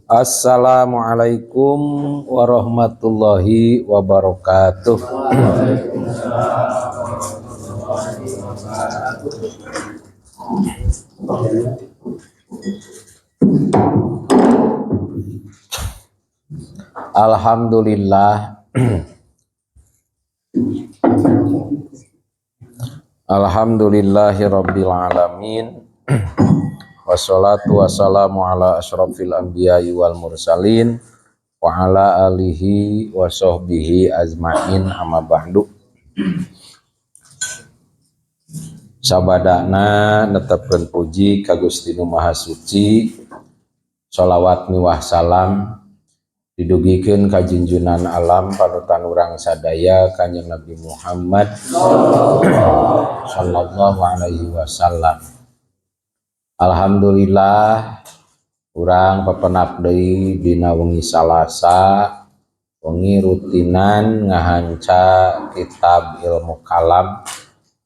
Assalamualaikum warahmatullahi wabarakatuh. Alhamdulillah. Alhamdulillahirabbil alamin. Wassalatu wassalamu ala asyrafil anbiya'i wal mursalin wa ala alihi wa sahbihi azmain, amma ba'du. Sabadana netepkeun puji ka Gusti Nu Maha Suci, sholawat miwah salam didugikeun ka junjunan alam panutan urang sadaya Kanjeng Nabi Muhammad sallallahu alaihi wasallam. Alhamdulillah urang pepenap deui dina wengi Salasa, wengi rutinan ngahanca kitab ilmu kalam,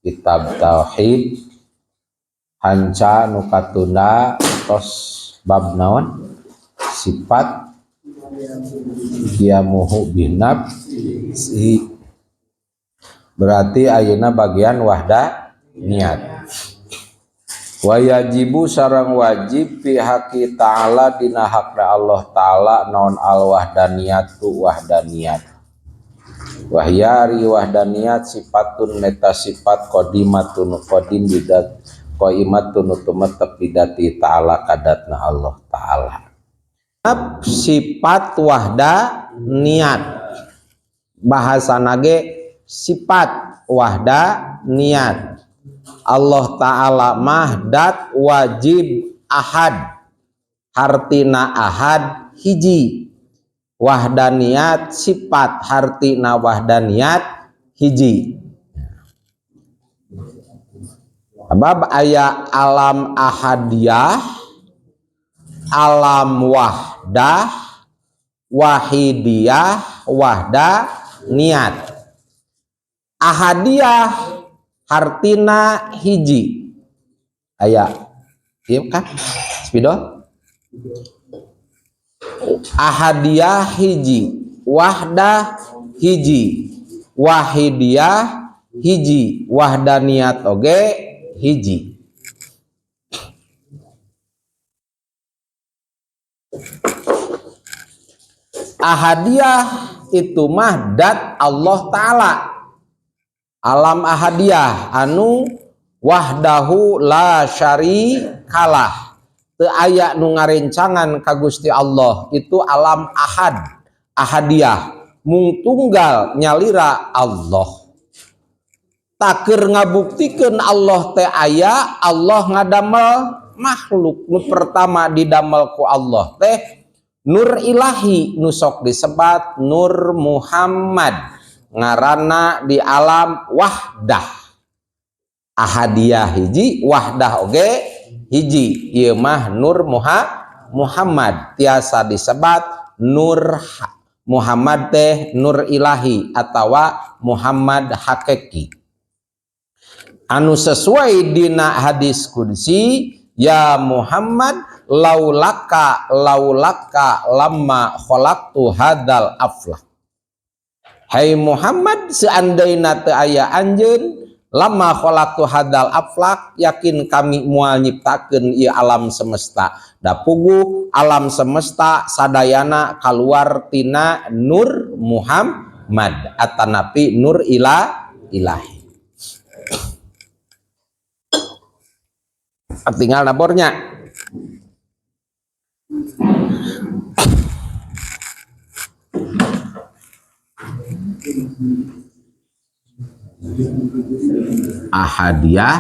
kitab tauhid, hanca nu katunda tos bab naon? Sifat qiyamuhu binaf si. Berarti ayeuna bagian wahda niat. Wajibu sareng wajib fi haqi ta'ala dina hakna Allah ta'ala naon al wahdaniyatu wahdaniyat. Wahyari wahdaniyat sifatun meta sifat qadimatun qadim bidat qaimatun tumetep bidati ta'ala kadatna Allah ta'ala. Sifat wahdaniyat bahasa nage sifat wahdaniyat. Allah ta'ala mahdat wajib ahad, hartina ahad hiji. Wahdaniyat sifat hartina wahdaniyat hiji. Sebab aya alam ahadiyah, alam wahdah, wahidiyah, wahdaniyat. Ahadiyah hartina hiji. Aya ieu kan spidol. Ahadiyah hiji, wahdah hiji, wahidiyah hiji, wahdaniyat oge hiji. Ahadiyah itu mah dat Allah ta'ala. Alam ahadiyah anu wahdahu la syarikalah, teu aya nu ngarencangan ka Gusti Allah, itu alam ahad, ahadiyah, mung tunggal nyalira Allah. Takeur ngabuktikeun Allah teh aya, Allah ngadamel makhluk. Nu pertama didamel ku Allah teh nur ilahi, nu sok disebat Nur Muhammad, ngaranna di alam wahdah. Ahadiyah hiji, wahdah oge hiji. Ieu mah Nur Muhammad, tiasa disebat Nur Muhammad teh Nur ilahi atawa Muhammad hakiki. Anu sesuai dina hadis qudsi, ya Muhammad laulaka laulaka lamma khalaqtu hadzal aflah. Hai Muhammad, seandainya teu aya anjeun, lama khalaqtu hadzal aflak, yakin kami moal nyiptakeun ieu alam semesta. Da puguh alam semesta sadayana kaluar tina Nur Muhammad atanapi Nur ilahi. Tinggal nabornya. Ahadiyah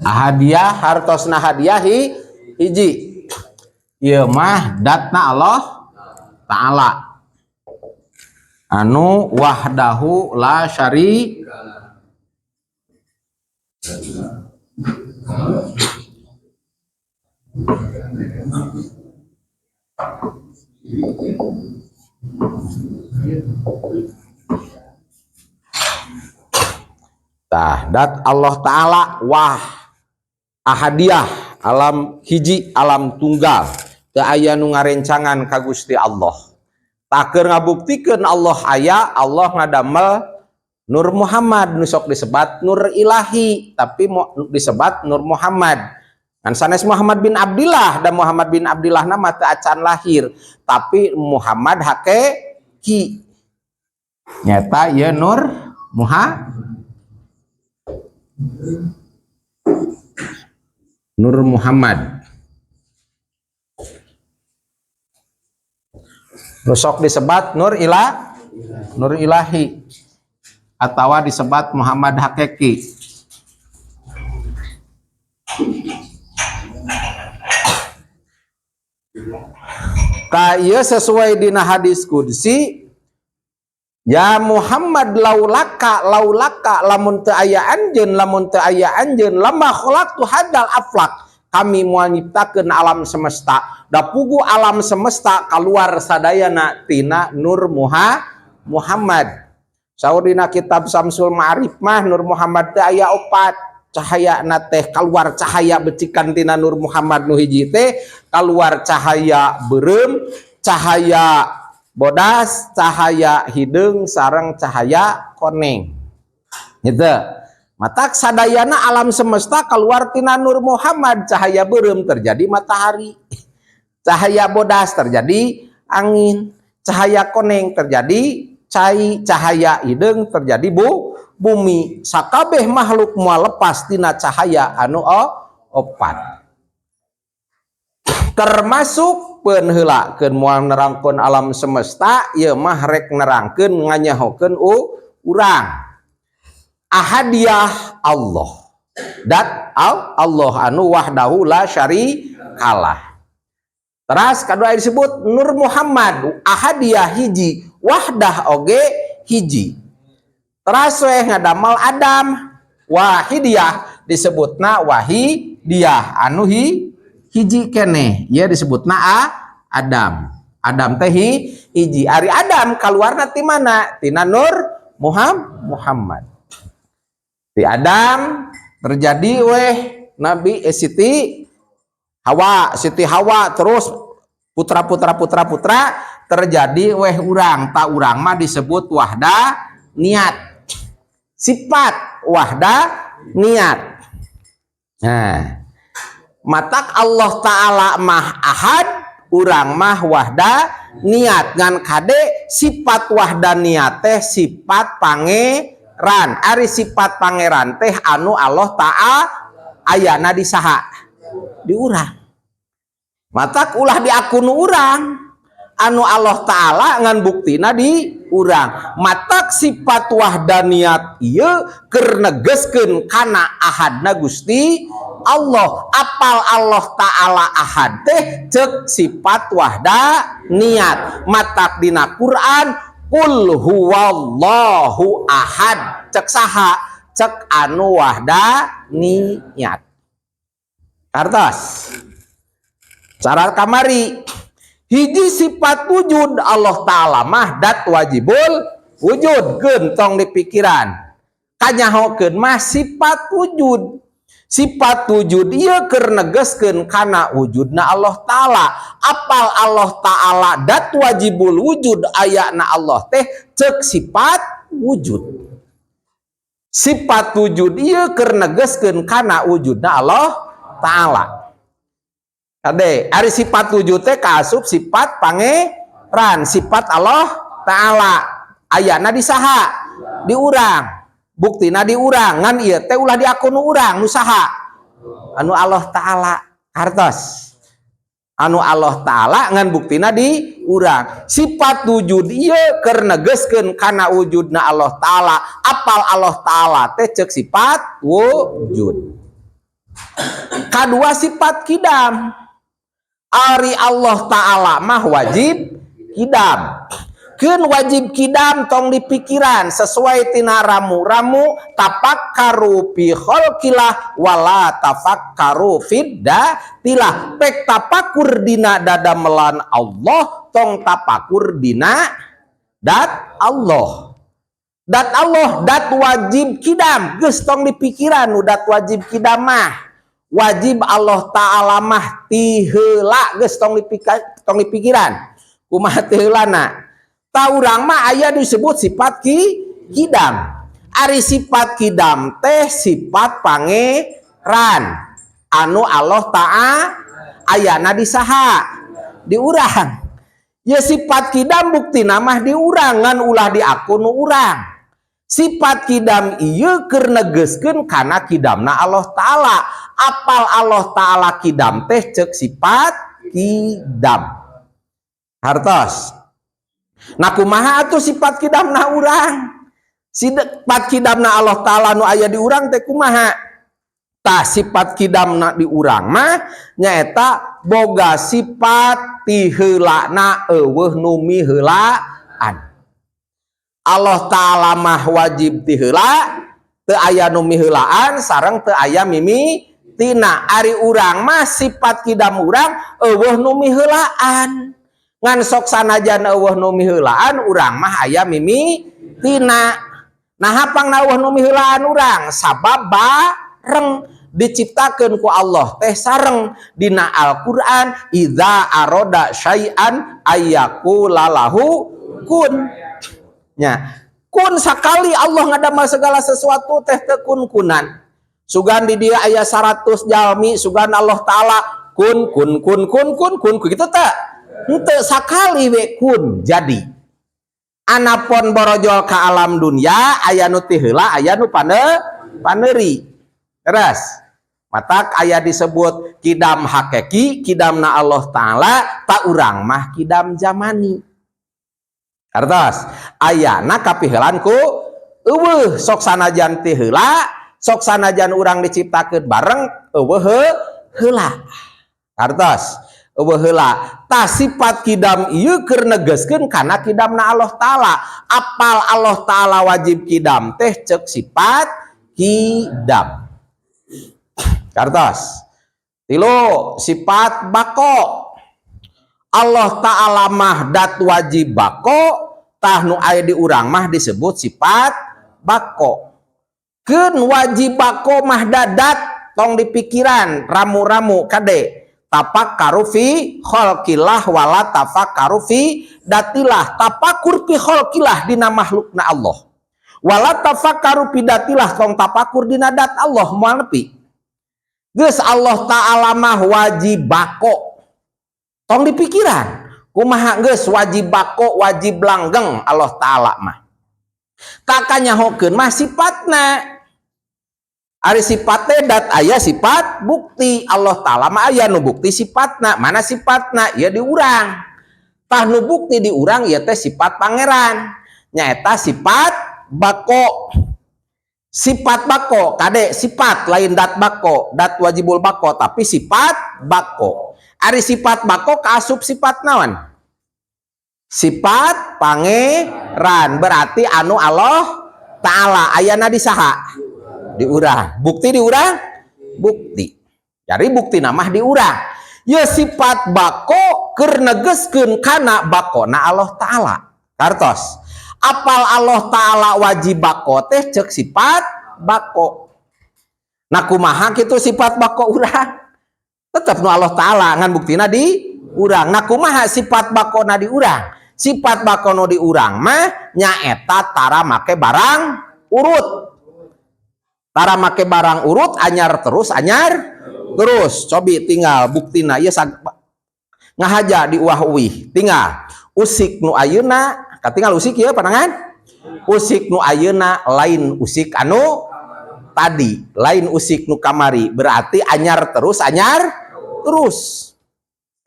Ahadiyah hartosna hadiah hiji. Ieu mah datna Allah Ta'ala anu wahdahu la syarika. Tah dat Allah Ta'ala wah ahadiyah alam hiji alam tunggal teu aya nu ngarencangan ka Gusti Allah. Tah keur ngabuktikeun Allah aya, Allah ngadamel Nur Muhammad nu sok disebat Nur Ilahi tapi disebat Nur Muhammad. Ngan sanes Muhammad bin Abdillah dan Muhammad bin Abdillah nama teu acan lahir tapi Muhammad hakiki nyata ieu Nur Muhammad. Nur Muhammad nu sok disebat Nur Ilah, Nur Ilahi atawa disebat Muhammad Hakiki. Ka ieu sesuai dina hadis qudsi, ya Muhammad laulaka laulaka lamun teu aya anjeun lamun teu aya anjeun lama khalaqtu hadal aflak, kami moal nyiptakeun alam semesta da pugu alam semesta kaluar sadayana tina Nur Muhammad. Saur dina kitab Samsul Ma'arif mah Nur Muhammad teh aya opat cahaya na teh kaluar cahaya becikan tina Nur Muhammad nu hiji teh kaluar cahaya beureum, cahaya bodas, cahaya hideung sareng cahaya koneng. Gitu. Matak sadayana alam semesta keluar tina Nur Muhammad, cahaya beureum terjadi matahari, cahaya bodas terjadi angin, cahaya koneng terjadi cai, cahaya hideung terjadi bumi. Sakabeh makhluk moal lepas tina cahaya anu opat. Termasuk penheulakeun moal nerangkeun alam semesta, ieu mah rek nerangkeun nganyahokeun urang. Ahadiyah Allah. Dat Allah anu wahdahu la syarikalah. Teras kadua disebut Nur Muhammad, ahadiyah hiji, wahdah oge hiji. Teras weh ngadamal Adam, wahidiyah disebutna wahidiyah anu hiji keneh, ieu disebutna Adam. Adam teh hiji. Ari Adam kaluarna ti mana? Tina Nur Muhammad. Ti Adam terjadi weh Nabi Siti Hawa, Siti Hawa terus putra putra putra putra terjadi weh urang. Ta urang mah disebut wahda niat. Sifat wahda niat. Nah, matak Allah Ta'ala mah ahad, urang mah wahda niat. Ngan kade sifat wahda niat teh sifat pangeran. Ari sifat pangeran teh anu Allah Ta'ala ayana di saha? Di urang. Matak ulah diakun urang anu Allah Ta'ala ngan buktina di urang. Matak sifat wahdaniyat ieu keur negeskeun kana ahadna Gusti Allah. Apal Allah Ta'ala ahad teh cek sifat wahdaniyat. Matak dina Quran qul huwallahu ahad cek saha? Cek anu wahdaniyat. Kartos cara kamari hiji sifat wujud Allah Ta'ala mah dat wajibul wujud, gentong di pikiran. Kanyahokeun mah sifat wujud. Sifat wujud ieu keur negeskeun kana wujudna Allah Ta'ala. Apal Allah Ta'ala dat wajibul wujud ayana Allah teh cek sifat wujud. Sifat wujud ieu keur negeskeun kana wujudna Allah Ta'ala. Kade, ari sifat wujud teh kaasup sifat pangeran, sifat Allah Ta'ala. Ayana di saha? Di urang. Buktina di urang, ngan ieu teh ulah diakun urang nu saha? Anu Allah Ta'ala. Kartos. Anu Allah Ta'ala ngan buktina di urang. Sifat wujud ieu keur negeskeun kana wujudna Allah Ta'ala. Apal Allah Ta'ala teh cek sifat wujud. Kadua sifat kidam. Ari Allah Ta'ala mah wajib kidam. Keun wajib kidam tong dipikiran sesuai tina ramu-ramu tafakkaru fi khalqillah wala tafakkaru fid dzatillah. Pek tapakur dina dadamelan Allah, tong tapakur dina dat Allah. Dat Allah dat wajib kidam, geus tong dipikiran nu dat wajib kidam mah. Wajib Allah Ta'ala mah ti heula, geus tong dipikiran. Kumaha ti heulana? Ta urang mah aya disebut sifat kidam. Ari sifat kidam teh sifat pangeran anu Allah Ta'ala ayana di saha? Di urang. Ya sifat kidam bukti mah di urang, ngan ulah di akun nu urang. Sifat kidam ieu keur negeskeun kana kidamna Allah Ta'ala. Apal Allah Ta'ala kidam teh cek sifat kidam. Hartos. Nah kumaha atuh sifat kidamna urang? Sifat kidamna Allah Ta'ala nu aya di urang teh kumaha? Tah sifat kidamna di urang mah nyaeta boga sifat ti heulana euweuh nu miheulaan. Allah Ta'ala mah wajib ti heula, teu aya nu miheulaan sareng teu aya mimitina. Ari urang mah sifat kidam urang euweuh nu miheulaan. Ngan sok sanajan euweuh nu miheulaan urang mah aya mimitina. Nah pangna euweuh nu miheulaan urang sabab bareng diciptakeun ku Allah teh sareng dina Al-Qur'an idza aroda syai'an ayyaqula lahu kun. Nya kun sakali Allah ngadamel segala sesuatu teh teu kun-kunan. Sugan di dia aya 100 jalmi, sugan Allah Ta'ala kun kun kun kun kun kun kitu teh. Henteu sakali we kun jadi. Anapon borojol ka alam dunia aya nu ti heula aya nu paneuri. Terus matak aya disebut kidam hakiki, kidamna Allah Ta'ala, tak urang mah kidam zamani. Artos ayana kapiheulaan ku euweuh sok sanajan ti heula, sok sanajan urang diciptakeun bareng euweuh heula. Artos euweuh heula. Tah sifat kidam ieu keur negeskeun kana kidamna Allah Ta'ala. Apal Allah Ta'ala wajib kidam teh cek sifat kidam. Kartos. Tilu sifat bako. Allah Ta'ala mah dat wajib bako, tah nu aya di urang mah disebut sifat bako. Keun wajib bako mah dadat tong dipikiran ramu-ramu kade. Tafakkaru fi khalqillah wala tafakkaru fi dzatillah. Tafakur fi khalqillah dina makhlukna Allah. Wala tafakkaru fi dzatillah tong tafakur dina dat Allah moal nepi. Geus Allah Ta'ala mah wajib bako. Tong dipikiran. Kumaha geus wajib bako, wajib langgeng Allah Ta'ala mah. Kakanyahokeun mah sifatna. Ari sifat teh dat aya sifat bukti. Allah Ta'ala mah aya nu bukti sifatna. Mana sifatna? Ya di urang. Tah nu bukti di urang ieu teh sifat pangeran. Nyaeta sifat bako. Sifat bako, kade sifat lain dat bako, dat wajibul bako, tapi sifat bako. Ari sifat bako kaasup sifat naon? Sifat pangeran, berarti anu Allah Ta'ala ayana di saha? Di urang. Bukti di urang? Bukti. Jadi bukti nama di urang. Ya sifat bako keur negeskeun kana bakona Allah Ta'ala. Kartos. Apal Allah Ta'ala wajib bako teh cek sifat bako. Nah kumaha kitu sifat bako urang? Tetep nu Allah Ta'ala ngan buktina di urang. Nah kumaha sifat bakona di urang? Sifat bako nu di urang mah nyaeta tara make barang urut. Tara make barang urut anyar terus anyar terus. Cobi tinggal buktina ieu ngahaja di uah uih. Tinggal usik nu ayeuna, katinggal usik ieu panangan. Usik nu ayeuna lain usik anu tadi, lain usik nu kamari, berarti anyar terus anyar terus.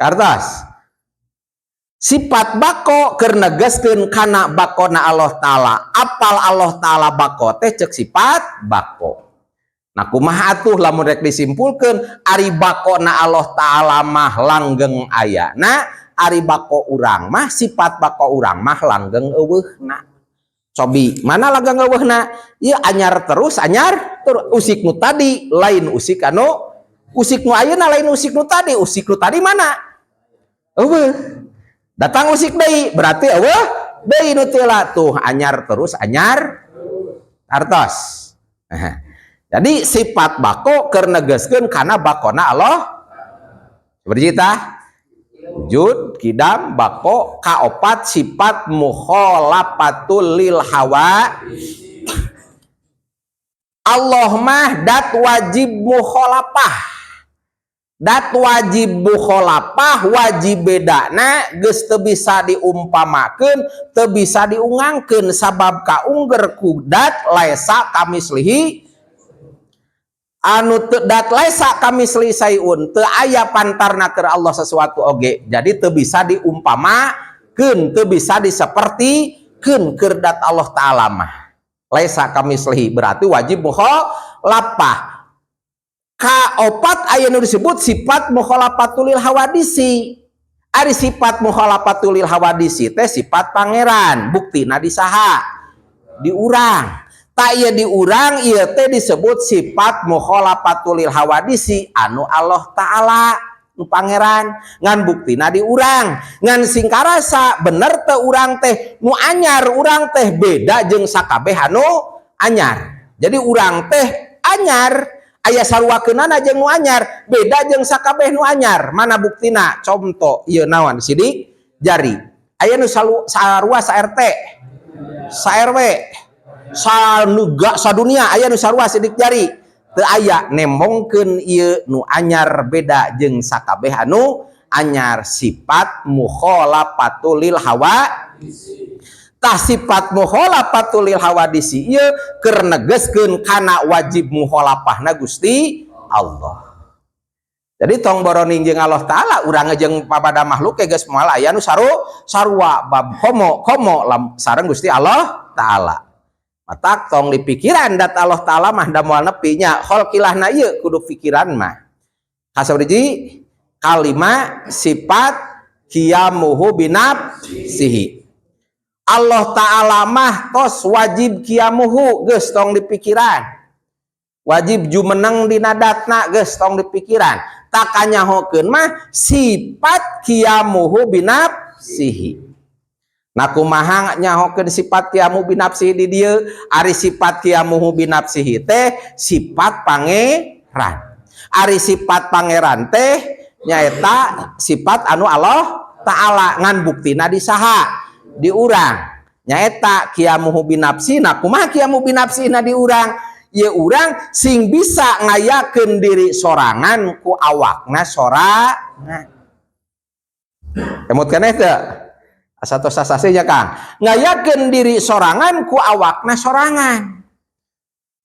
Kartos sifat bako keur negaskeun kana bakona Allah Ta'ala. Apal Allah Ta'ala bako teh cek sifat bako. Nah, kumaha atuh lamun rek disimpulkeun? Ari bakona Allah Ta'ala mah langgeng ayana, ari bako urang mah, sifat bako urang mah langgeng euweuhna. Cobi, mana langgeng euweuhna? Ieu anyar terus, anyar terus. Usik nu tadi lain usik anu usik nu ayeuna, lain usik nu tadi. Usik nu tadi mana? Euweuh. Datang usik deui, berarti euweuh deui nu teu. Tuh, anyar terus, anyar artos. Jadi sifat bako keur negeskeun kana bakona Allah. Seperti kita wujud, kidam, bako. Kaopat, sifat mukhalafatul lil hawa. Allah mah dat wajib mukhalafah, dat wajib mukhalafah, wajib bedana, geus teu bisa diumpamakeun, teu bisa diungangkeun, sabab kaungger ku dat laisa kamitslihi, anu teu dat laisa kamitslihi syai'un, teu aya pantarna keur Allah sesuatu oge. Jadi teu bisa diumpamakeun, teu bisa disepertikeun keur dat Allah Ta'ala mah laisa kamitslihi, berarti wajib mukhalafah. Kaopat, aya nu disebut sifat mukhalafatul lil hawadisi. Ari sifat mukhalafatul lil hawadisi teh sifat Pangeran, buktina di saha? Di urang. Tak ieu di urang ieu teh disebut sifat mukhalafatul lil hawadisi anu Allah Ta'ala, nu Pangeran, ngan buktina di urang. Ngan sing karasa bener teu urang teh nu anyar? Urang teh beda jeung sakabeh anu anyar. Jadi urang teh anyar, aya saruakeunana jeung nu anyar, beda jeung sakabeh nu anyar. Mana buktina? Contoh ieu naon, sidik jari. Aya nu sarua sa RT, sa RW, sa nuga, sa dunia? Aya nu sarua sidik jari? Teu aya. Nembongkeun ieu nu anyar beda jeung sakabeh anu anyar, sifat mukhalafatul lil hawa. Tah, sifat mukhalafatul lil hawadisi ieu keur negeskeun kana wajib mukhalafahna Gusti Allah. Jadi tong boroning jeung Allah Ta'ala, urang jeung papada makhluk ge geus moal aya nu sarua bab komo komo lam, sareng Gusti Allah Ta'ala. Matak tong dipikiran dat Allah Ta'ala mah da moal nepi nya kholqilahna ieu kudu pikiran mah. Kasabiji, kalima, sifat qiyamuhu binafsihi. Allah Ta'ala mah tos wajib qiyamuhu, geus tong dipikiran. Wajib jumeneng dina datna, geus tong dipikiran. Tak kanyahokeun mah sifat qiyamuhu binafsihi. Nah, kumaha nyahokeun sifat qiyamu binafsihi di dieu? Ari sifat qiyamuhu binafsihi teh sifat Pangeran. Ari sifat Pangeran teh nyaeta sifat anu Allah Ta'ala, ngan buktina di saha? Di urang. Nyaeta qiyamuhu binafsi. Nah, kumaha qiyamu binafsi na di urang? Ye, urang sing bisa ngayakeun diri sorangan ku awakna sorangan. Emut keneh teu? Asa tos sasase nya, Kang. Ngayakeun diri sorangan ku awakna sorangan.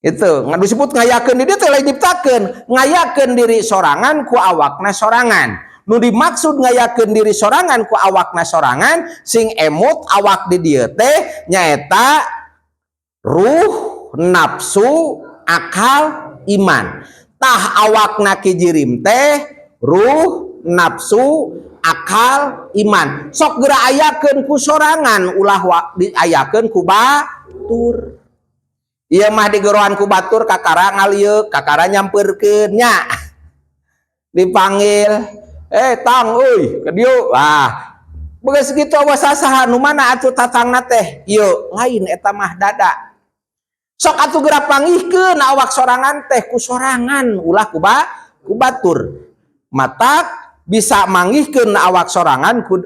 Itu nggak disebut ngayakeun diri teh lain nyiptakeun, ngayakeun diri sorangan ku awakna sorangan. Nu dimaksud ngayakeun diri sorangan ku awakna sorangan, sing emut awak di dieu teh nyaeta ruh, nafsu, akal, iman. Tah, awakna Ki Jirim teh ruh, nafsu, akal, iman. Sok geura ayakeun ku sorangan, ulah diayakeun ku batur. Ieu mah digeroan ku batur kakara ngalieuk, kakara nyampeurkeun nya. Dipanggil, "Eh, Tang euy, ka dieu." Wah, begitu gitu awas saha nu mana atuh tatangna teh? Ieu lain, eta mah dada. Sok atuh geura panggihkeun awak sorangan teh ku sorangan, ulah ku batur. Matak bisa manggihkeun awak sorangan ku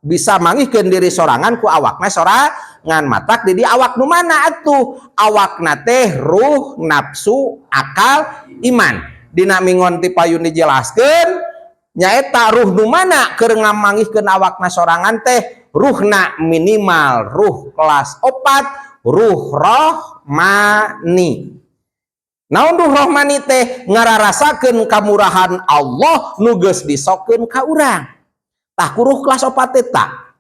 bisa manggihkeun diri sorangan ku awakna sorangan. Matak di awak nu mana atuh? Awakna teh ruh, nafsu, akal, iman. Dina mingon ti payun dijelaskeun nyaeta ruh nu mana keur ngamanggihkeun awakna sorangan teh, ruhna minimal ruh kelas 4, ruh rohmani. Naon ruh rohmani teh? Ngararasakeun kamurahan Allah nu geus disokeun ka urang. Tah ku ruh kelas opat eta.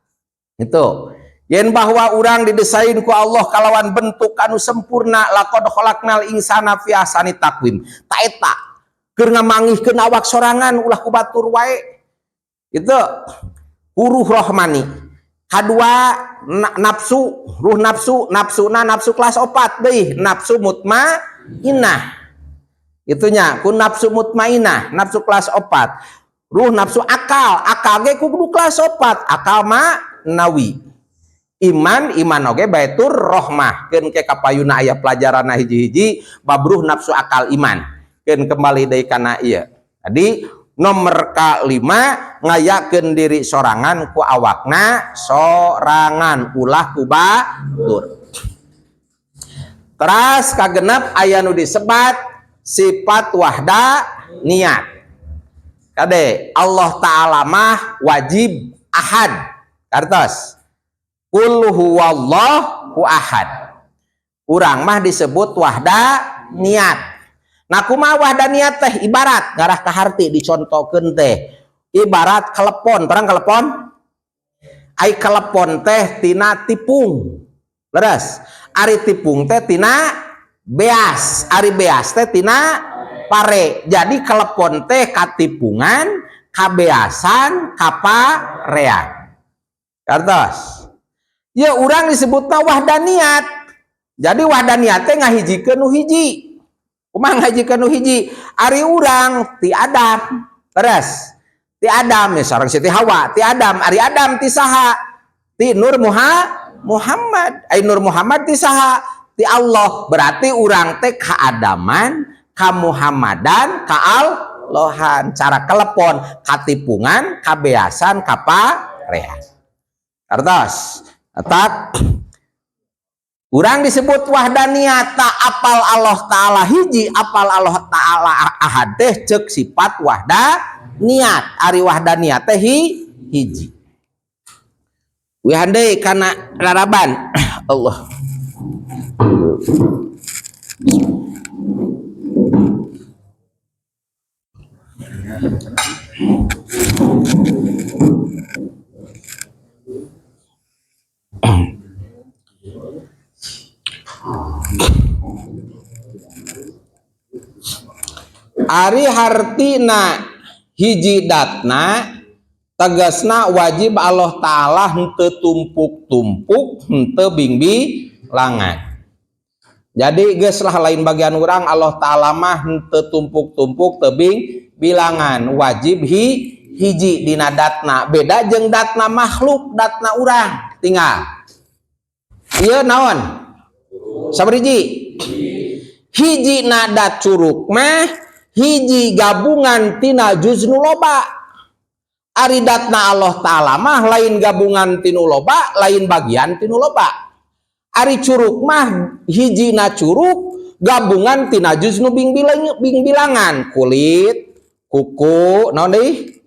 Itu. Yen bahwa urang didesain ku Allah kalawan bentuk anu sempurna, laqad khalaqnal insana fi ahsani taqwim. Ta eta keur ngamangihkeun awak sorangan ulah ku batur wae. Itu ruh rohmani. Kadua nafsu, ruh nafsu, nafsuna nafsu kelas opat deui, nafsu mutmainah. Itunya ku nafsu mutmainah, nafsu kelas opat. Ruh nafsu akal, akal ge kudu kelas opat, akal maknawi. Iman, iman oge baitur rohmah. Keun ke kapayuna aya pelajaran hiji-hiji bab ruh nafsu akal iman. Keun kembali deui kana ieu. Jadi nomor kalima ngayakeun diri sorangan ku awakna sorangan ulah ku batur. Teras kagenep aya nu disebat sifat wahdaniyat. Kade Allah Ta'ala mah wajib ahad. Kartos. Qul huwallahu ahad. Urang mah disebut wahdaniyat. Nah kumaha wahdaniyat teh ibarat ngarah ka harti dicontohkeun teh. Ibarat kelepon, terang kelepon? Ai kelepon teh tina tipung. Leres. Ari tipung teh tina beas, ari beas teh tina pare. Jadi kelepon teh katipungan, kabeasan, kaparean. Kartos. Ya urang disebutna wahdaniyat. Jadi wahdaniyat teh ngahijikeun nu hiji. Kumaha ngahijikeun nu hiji? Ari urang ti Adam. Terus ti Adam ya sareng Siti Hawa, ti Adam, ari Adam ti saha? Ti Nur Muhammad. Ari Nur Muhammad ti saha? Ti Allah. Berarti urang teh kaadaman, kamuhammadan, kaallohan. Cara kelepon, katipungan, kabeasan, kaparean. Kartos. Tak urang disebut wahdaniyat tak apal Allah Ta'ala hiji, apal Allah Ta'ala ahad teh cek sifat wahdaniyat. Ari wahdaniyat teh hiji. Wihan deui kana laraban. Allah. Ari hartina hiji datna tegasna wajib Allah Ta'ala henteu tumpuk-tumpuk henteu bingbilangan. Jadi geus lah lain bagian urang Allah Ta'ala mah henteu tumpuk-tumpuk teu bingbilangan, wajib hiji dina datna. Beda jeung datna makhluk, datna urang tinggal ieu naon sabariji hiji nadat curug mah hiji gabungan tina juz nu loba. Ari datna Allah Ta'ala mah lain gabungan tinu loba, lain bagian tinu loba. Ari curug mah hiji na curug gabungan tina juz nu bingbilangan, kulit, kuku, naon deui?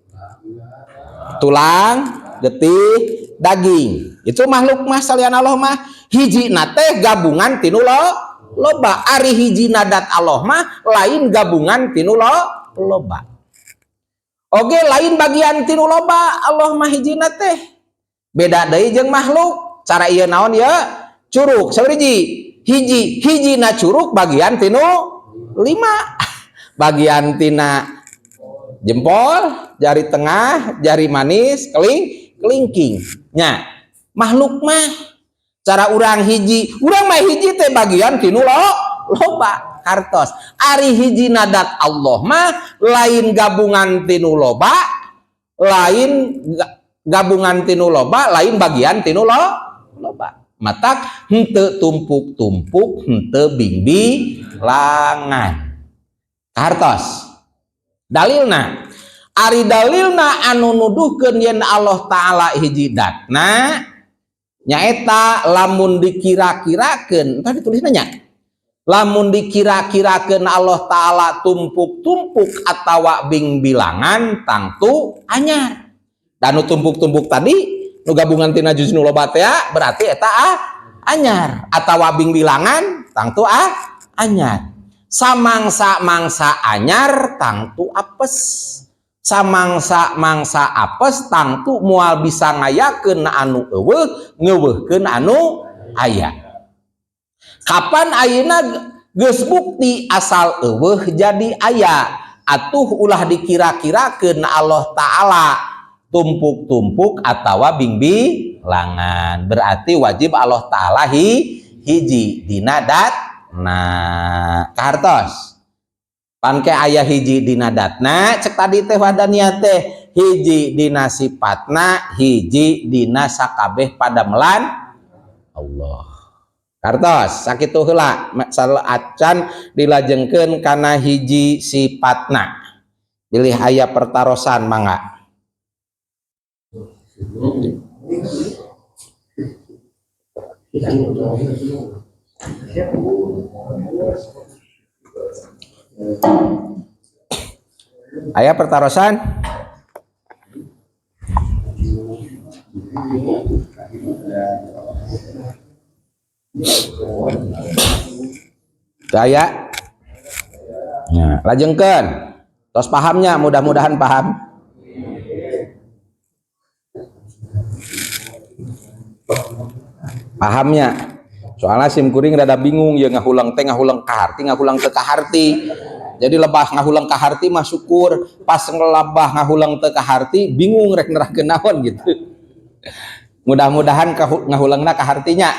Tulang, getih, daging. Itu makhluk mah salian Allah mah hiji na teh gabungan tinu loba. Ari hiji nadat Allah mah lain gabungan tinu loba. Oge lain bagian tinu loba Allah mah hiji na teh. Beda deui jeung makhluk. Cara ieu naon ya? Curug sabariji hiji, hiji na curug bagian tinu 5. Bagian tina jempol, jari tengah, jari manis, kelingking. Nya, makhluk mah cara urang hiji, urang mah hiji teh bagian tinu loba kartos. Ari hiji nadat Allah mah lain gabungan tinu loba, lain gabungan tinu loba, lain bagian tinu loba. Matak henteu tumpuk-tumpuk, henteu bingbilangan. Kartos. Dalilna, ari dalilna anu nuduhkeun yen Allah Ta'ala hiji datna nyaeta lamun dikira-kirakeun, tadi tulisna nya. Lamun dikira-kirakeun Allah Ta'ala tumpuk-tumpuk atawa bingbilangan tangtu anyar. Dan nu tumpuk-tumpuk tadi nu gabungan tina juz nu loba teh berarti eta anyar, atawa bingbilangan tangtu anyar. Samangsa-mangsa anyar tangtu apes. Samangsa mangsa apes tangtu moal bisa ngayakeun anu eueuh, ngeuweuhkeun anu aya. Kapan ayeuna geus bukti asal eueuh jadi aya, atuh ulah dikira-kirakeun Allah Ta'ala tumpuk-tumpuk atawa bingbilangan. Berarti wajib Allah Ta'ala hiji dina datna. Kahartos pan ke aya hiji dina datna, cek tadi teh wahdaniyat teh hiji dina sifatna, hiji dina sakabeh padamelan Allah. Kartos sakitu heula acan dilajengkeun kana hiji sifatna. Bilih aya pertarosan mangga. Aya pertarosan? Daya. Nah, lajengkeun. Tos pahamnya, mudah-mudahan paham. Pahamnya. Soalnya sim kuring rada bingung ya, ngahulang teh ngahulang kaharti, ngahulang teu kaharti. Jadi lebah ngahulang kaharti mah syukur, pas ngelabah ngahulang teu kaharti bingung rek nerangkeun naon gitu. Mudah-mudahan ngahulangna kahartinya.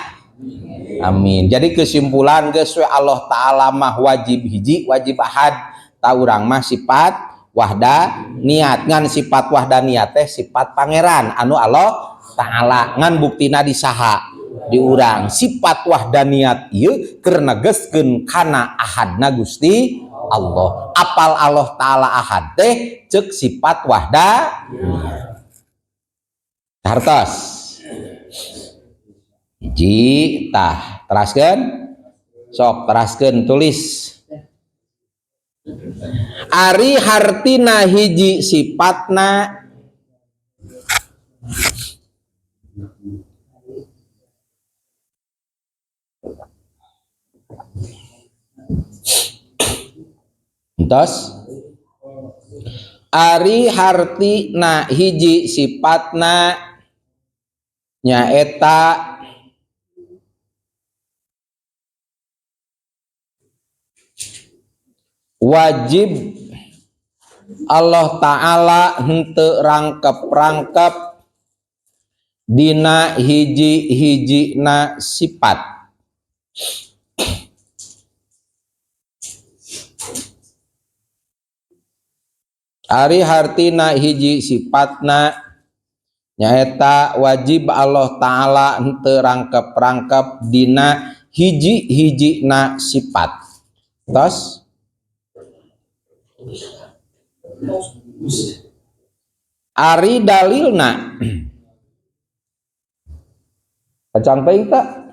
Amin. Jadi kesimpulan geus we Allah Ta'ala mah wajib hiji, wajib ahad. Ta urang mah sifat wahdaniyat, ngan sifat wahdaniyat teh sifat pangeran anu Allah Ta'ala, ngan buktina di saha? Di urang. Sifat wahdaniyat ieu keur negeskeun kana ahadna Gusti Allah. Apal Allah Ta'ala ahad teh ceuk sifat wahdaniyat. Hartos. Hiji tah, teraskeun. Sok teraskeun tulis. Ari hartina hiji sifatna entos. Ari hartina hiji sifatna nyaeta wajib Allah Ta'ala henteu rangkep-rangkep dina hiji-hijina sifat. Ari hartina hiji sifatna nyaeta wajib Allah Ta'ala henteu rangkep-rangkep dina hiji-hijina sifat. Tos. Ari dalilna kacang peing tak?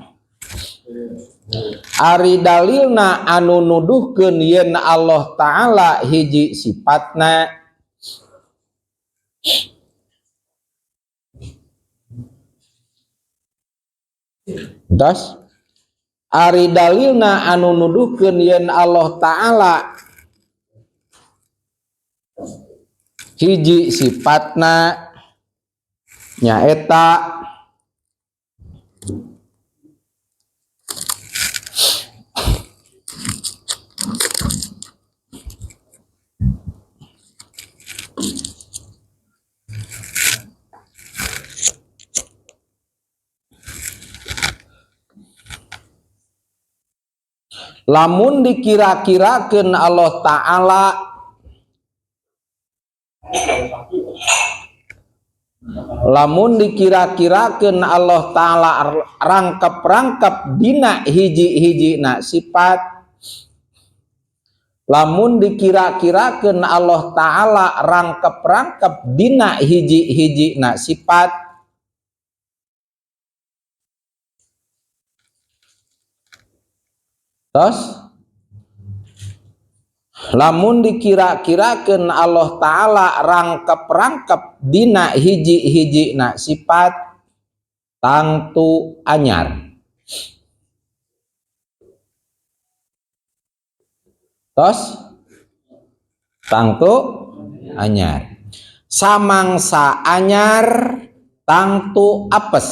Ari dalilna anu nuduhkeun yen Allah Ta'ala hiji sifatna Tos. Ari dalilna anu nuduhkeun yen Allah Ta'ala hiji sifatna nyaeta lamun dikira-kirakeun Allah Ta'ala lamun dikira-kirakeun Allah Ta'ala rangkep-rangkep dina hiji-hijina sifat, lamun dikira-kirakeun Allah Ta'ala rangkep-rangkep dina hiji-hijina sifat, tos lamun dikira-kirakeun Allah Ta'ala rangkep-rangkep dina hiji-hijina sifat tangtu anyar. Tos tangtu anyar. Samangsa anyar tangtu apes.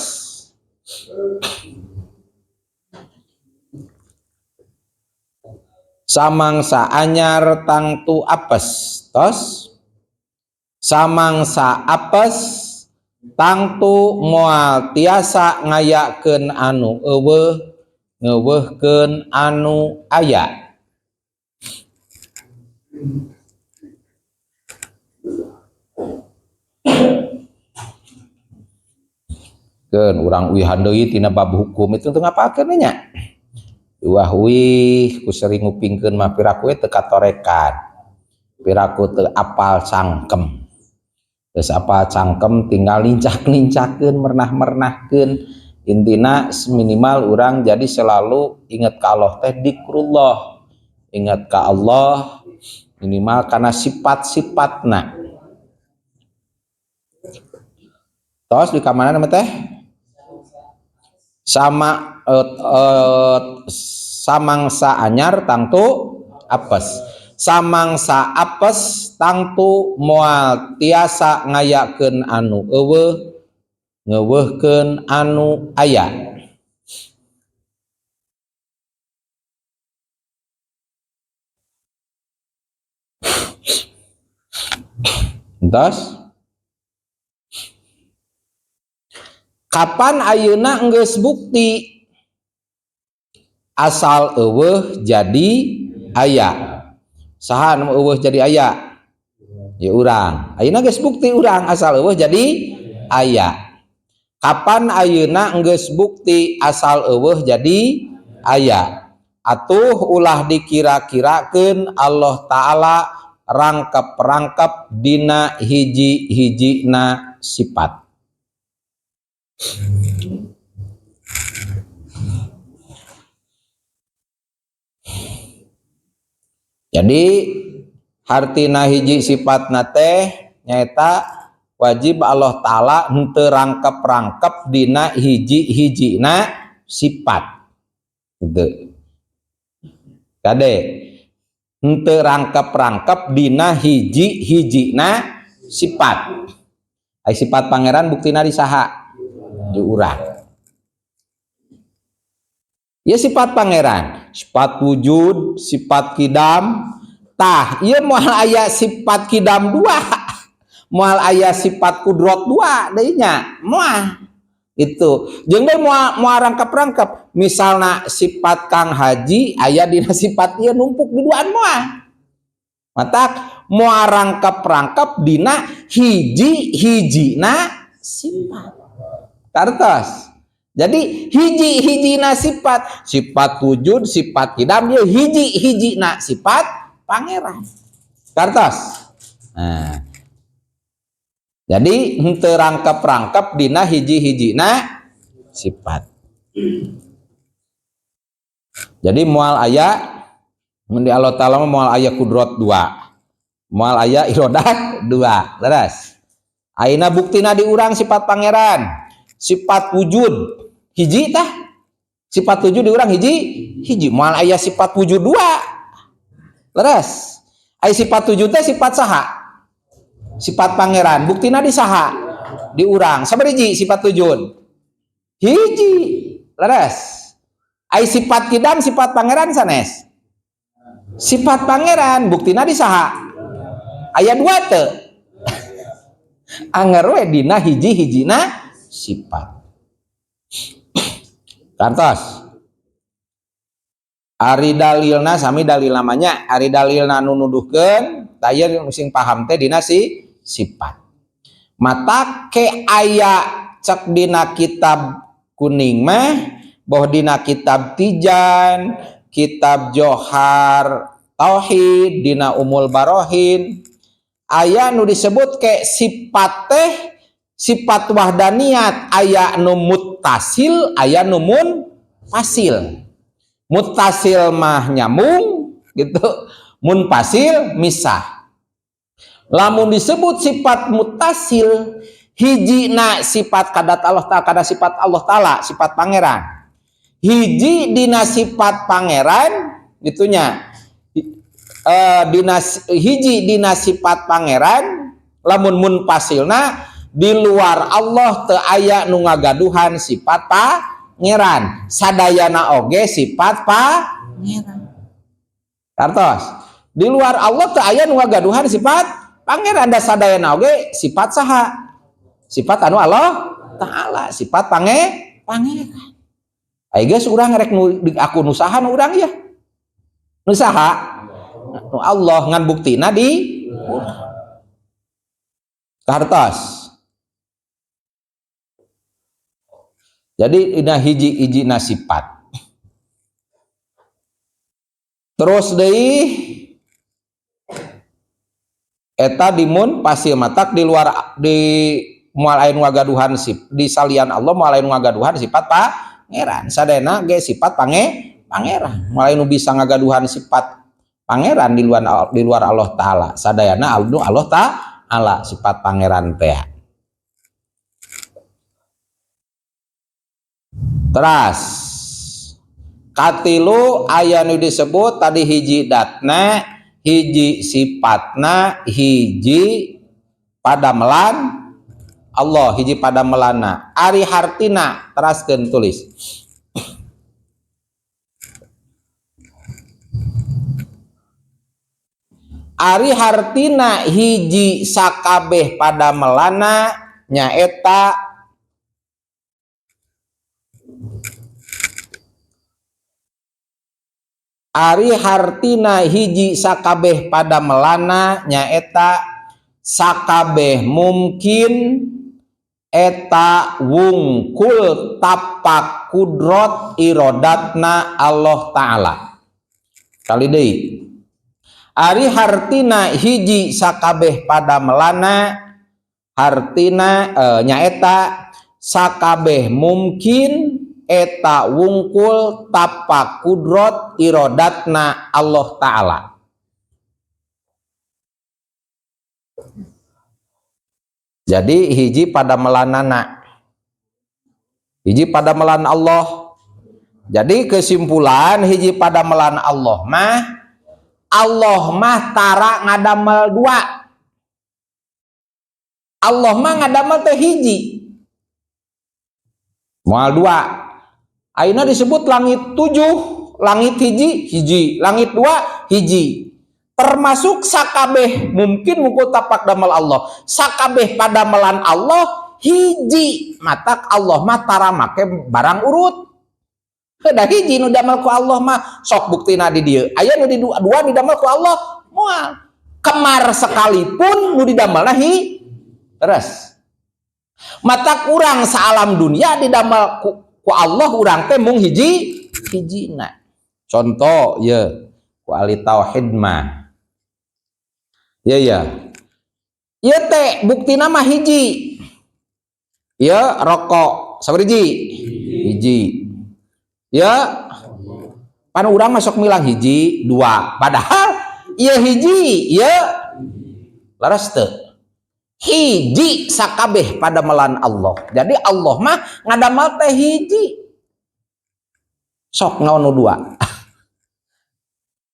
Samangsa anyar tangtu apes. Tos samangsa apes tangtu moal tiasa ngayakeun anu eueuh ngeuweuhkeun anu aya. Keun urang uihan deui tina bab hukum itu teu ngapakeun nya. Wah wih ku sering ngupingkeun mah piraku teu katorekan. Piraku teu apal cangkem. Geus apal cangkem tinggal lincak-lincakeun mernah-mernahkeun. Intina minimal urang jadi selalu ingat ka Allah teh dikrullah. Ingat ka Allah minimal karena sifat-sifatna. Tos di kamana nama teh? Sama samangsa anyar tangtu apes. Samangsa apes tangtu moal tiasa ngayakeun anu eueuh ngeuweuhkeun anu aya. Entos kapan ayeuna geus bukti asal eueuh jadi aya? Saha nu eueuh jadi aya? Ya urang. Ayeuna geus bukti urang asal eueuh jadi aya. Kapan ayeuna geus bukti asal eueuh jadi aya? Atuh ulah dikira-kirakeun Allah Ta'ala rangkep-rangkep dina hiji-hijina sifat. Jadi hartina hiji sifatna teh nyaeta wajib Allah Ta'ala henteu rangkep-rangkep dina hiji-hijina sifat. Gitu. Kade henteu rangkep-rangkep dina hiji-hijina sifat. Ai sifat pangeran buktina di saha? Di urang. Ya sifat pangeran, sifat wujud, sifat kidam. Tah, ieu moal aya sifat kidam dua. Moal aya sifat kudrot dua deui nya. Moal. Itu. Jeung deui moal rangkep-rangkep. Misalna sifat Kang Haji aya dina sifat ieu numpuk di duaan moal. Matak moal rangkep-rangkep dina hiji-hijina sifat. Kartos. Jadi hiji-hijina sifat, sifat wujud, sifat kidam, dia hiji-hijina sifat pangeran. Kartos. Nah. Jadi henteu rangkep-rangkep dina hiji-hijina sifat. Jadi moal aya mun di Allah Ta'ala moal aya kudrot dua. Moal aya irodat dua. Leres. Ayeuna buktina di urang sifat pangeran, sifat wujud hiji tah. Sifat wujud di urang hiji, hiji. Moal aya sifat wujud dua. Leres. Aya sifat wujud teh sifat saha? Sifat pangeran. Buktina di saha? Di urang. Sabaraha hiji sifat wujud? Hiji. Leres. Aya sifat kidam sifat pangeran sanes? Sifat pangeran buktina di saha? Aya dua teu? Anger we dina hiji-hijina sifat. Kantos. Ari dalilna sami dalil namanya, ari dalilna nu nuduhkeun tah ieu nu sing paham teh dina si sifat. Mata ke aya cek dina kitab kuning mah boh dina kitab Tijan, kitab Johar Tauhid, dina Umul Barohin aya nu disebut ke sifat teh sifat wahdaniyat, aya nu muttasil, aya nu munfasil. Muttasil mah nyambung gitu, munfasil misah. Lamun disebut sifat muttasil, hijina sifat kadat Allah Ta'ala, kada sifat Allah Ta'ala, sifat pangeran. Hiji dina sifat pangeran gitunya. Dina hiji dina sifat pangeran, Lamun munfasilna di luar Allah teu aya nu ngagaduhan sifat pangeran. Sadayana oge sifat pangeran. Kartos. Di luar Allah teu aya nu ngagaduhan sifat pangeran, da sadayana oge sifat saha? Sifat anu Allah Ta'ala, sifat pangeran. Ai geus urang rek nu aku nu saha nu urang ieu? Nu saha? Nu Allah, ngan buktina di kartos. Jadi ina hiji-hiji sifat. Terus deui eta dimun pasil matak di luar di moal aya nu ngagaduhan di salian Allah moal aya nu ngagaduhan sifat pangeran. Sadayana ge sifat pangeran. Moal aya nu bisa ngagaduhan sifat pangeran di luar Allah Ta'ala. Sadayana Allah Ta'ala sifat pangeran teh. Teras katilu aya nu disebut tadi hiji datna, hiji sifatna, hiji padamelan Allah, hiji padamelanna. Ari hartina teraskeun tulis. Ari hartina hiji sakabeh padamelana nyaeta ari hartina hiji sakabeh padamelana nyaeta sakabeh mungkin eta wungkul tapak kudrot irodatna Allah Ta'ala. Kali deui. Ari hartina hiji sakabeh padamelana hartina nyaeta sakabeh mungkin eta wungkul tapak kudrot irodatna Allah Ta'ala. Jadi hiji pada melanana, hiji pada melan Allah. Jadi kesimpulan hiji pada melan Allah mah, Allah mah tara ngadamel dua. Allah mah ngadamel teh hiji, moal dua. Ayeuna disebut langit 7, langit hiji, hiji, langit 2, hiji. Termasuk sakabeh mungkin mukul tapak damel Allah, sakabeh padamelan Allah hiji. Matak Allah mah tara make barang urut. Heuh hiji nu damel ku Allah mah, sok buktina di dieu. Aya nu di dua didamel ku Allah moal. Kemar sekalipun nu didamelna hi terus. Matak urang saalam dunia didamel ku Allah urang teh mung hiji hijina. Contoh ye ku ahli tauhid mah. Ya ya. Ieu teh buktina mah hiji. Ieu rokok sabariji? Hiji. Ya pan urang masuk milang hiji, dua. Padahal ieu hiji, ieu laras teu. Hiji sakabeh padamelan Allah. Jadi Allah mah ngadamel teh hiji. Sok naon nu dua.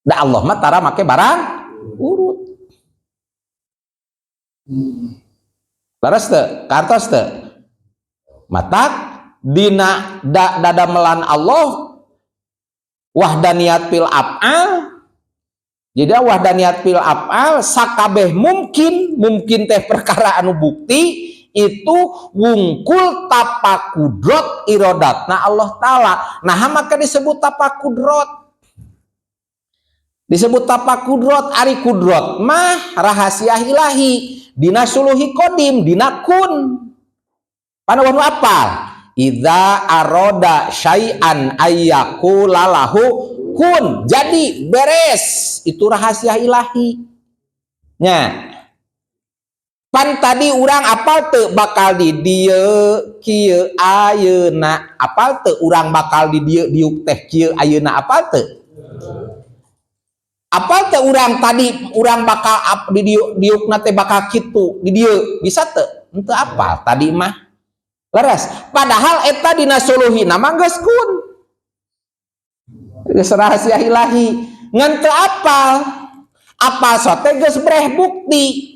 Da Allah mah tara make barang urut. Laras teu? Kartos teu? Matak dina dadamelan Allah wahdaniyat fil af'al. Jadi wahdaniyat fil af'al sakabeh mungkin, mungkin teh perkara anu bukti itu wungkul tapak kudrot irodatna Allah Ta'ala. Nah maka disebut tapak kudrot. Disebut tapak kudrot, ari kudrot mah rahasia ilahi dina suluhi kodim dina kun. Panawan apal? Idza aroda syai'an ayyakula lahu kun. Jadi beres, itu rahasia ilahi. Nya. Pan tadi urang apal teu bakal di dieu kieu ayeuna? Apal teu urang bakal di dieu diuk teh kieu ayeuna, apal teu? Apal teu urang tadi urang bakal di dieu diukna teh bakal kitu di dieu, bisa teu? Henteu apal tadi mah. Leres, padahal eta dina suluhina mah geus kun. Geus rahasia ilahi. Ngan teu apal. Apal sote geus breh bukti.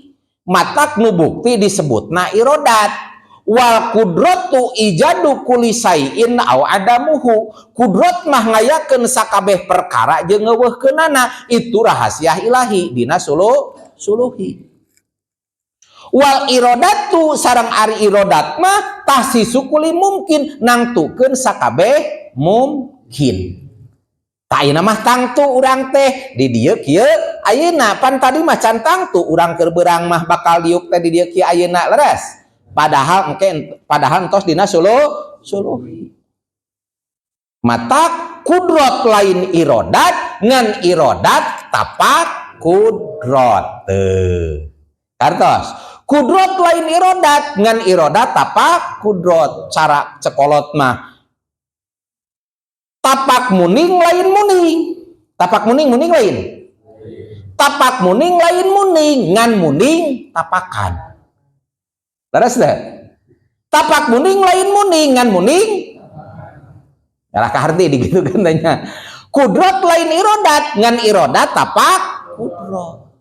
Matak nu bukti disebutna irodat. Wal kudratu ijadu kulli syai'in au adamuhu. Kudrat mah ngayakeun sakabeh perkara jeung ngeuweuhkeunana, itu rahasia ilahi dina suluhi. Wal irodatu sareng ari irodat mah tahsisu kulli mumkin, nangtukeun sakabeh mumkin. Tah ayeuna mah tangtu urang teh di dieu kieu ayeuna, pan tadi mah can tangtu urang keur beurang mah bakal diuk teh di dieu kieu ayeuna leres. Padahal engke, padahal entos dina suluhi. Mata kudrot lain irodat, ngan irodat tapak kudrot. Teu. Kartos. Kudrot lain irodat, ngan irodat tapak kudrot. Cara cekolot mah tapak muning lain muning. Tapak muning muning lain. Tapak muning lain muning, ngan muning tapakan. Leres deh. Tapak muning lain muning, ngan muning. Yalah kaharti digitukeun tanya. Kudrot lain irodat, ngan irodat tapak kudrot.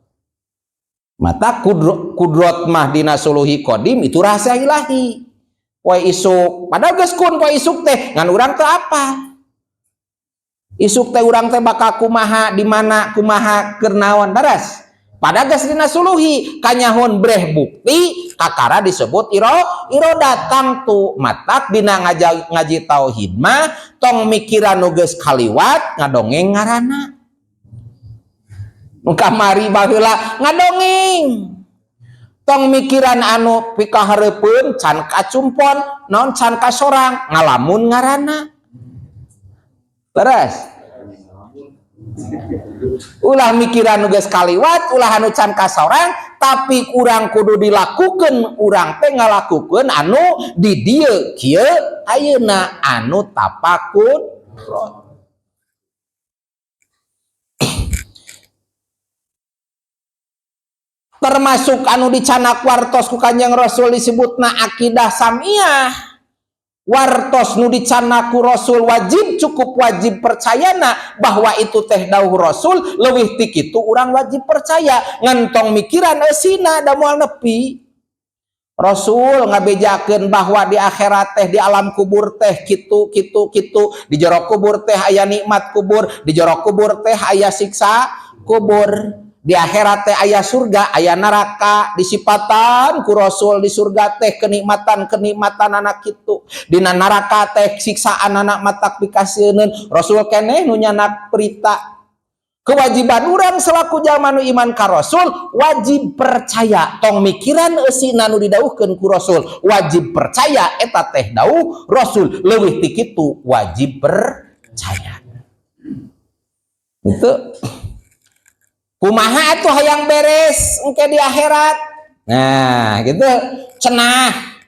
Mata kudrot mah dina suluhi kodim itu rahasia ilahi. Poe isuk, padahal geus kun poe isuk teh ngan urang teh apa? Isuk teh urang teh bakal kumaha, di mana kumaha keur naon beres. Padahal geus dina suluhi kanyahun breh bukti kakara disebut irodat tangtu. Matak dina ngaji tauhid mah tong mikiran nu geus kaliwat ngadongeng ngaranna. Nu kamari baheula ngadongeng. Tong mikiran anu pikahareupeun can kacumpon naon can kasorang ngalamun ngaranna. Leres. Ulah mikiran nu geus kaliwat, ulah anu can kasorang, tapi urang kudu dilakukeun, urang teh ngalakukeun anu di dieu kieu ayeuna anu tapakur. Termasuk anu dicanak wartos ku Kanjeng Rasul disebutna akidah samiyah. Wartos nu dicanak ku Rasul wajib, cukup wajib percayana bahwa itu teh dawuh Rasul, leuwih ti kitu urang wajib percaya, ngentong mikiran eusina da moal nepi. Rasul ngabejakeun bahwa di akhirat teh di alam kubur teh kitu kitu kitu, di jero kubur teh aya nikmat kubur, di jero kubur teh aya siksa kubur, di akhirat teh aya surga, aya neraka, disipatan ku Rasul di surga teh kenikmatan-kenikmatan anak kitu, dina neraka teh siksaan anak matak pikasieun. Rasul keneh nu nyanak berita. Kewajiban urang selaku jalma nu iman ka Rasul wajib percaya, tong mikiran eusina nu didawuhkeun ku Rasul, wajib percaya eta teh dawuh Rasul, leuwih ti kitu wajib percaya. Itu kumaha atuh hayang beres engke di akhirat. Nah, gitu cenah.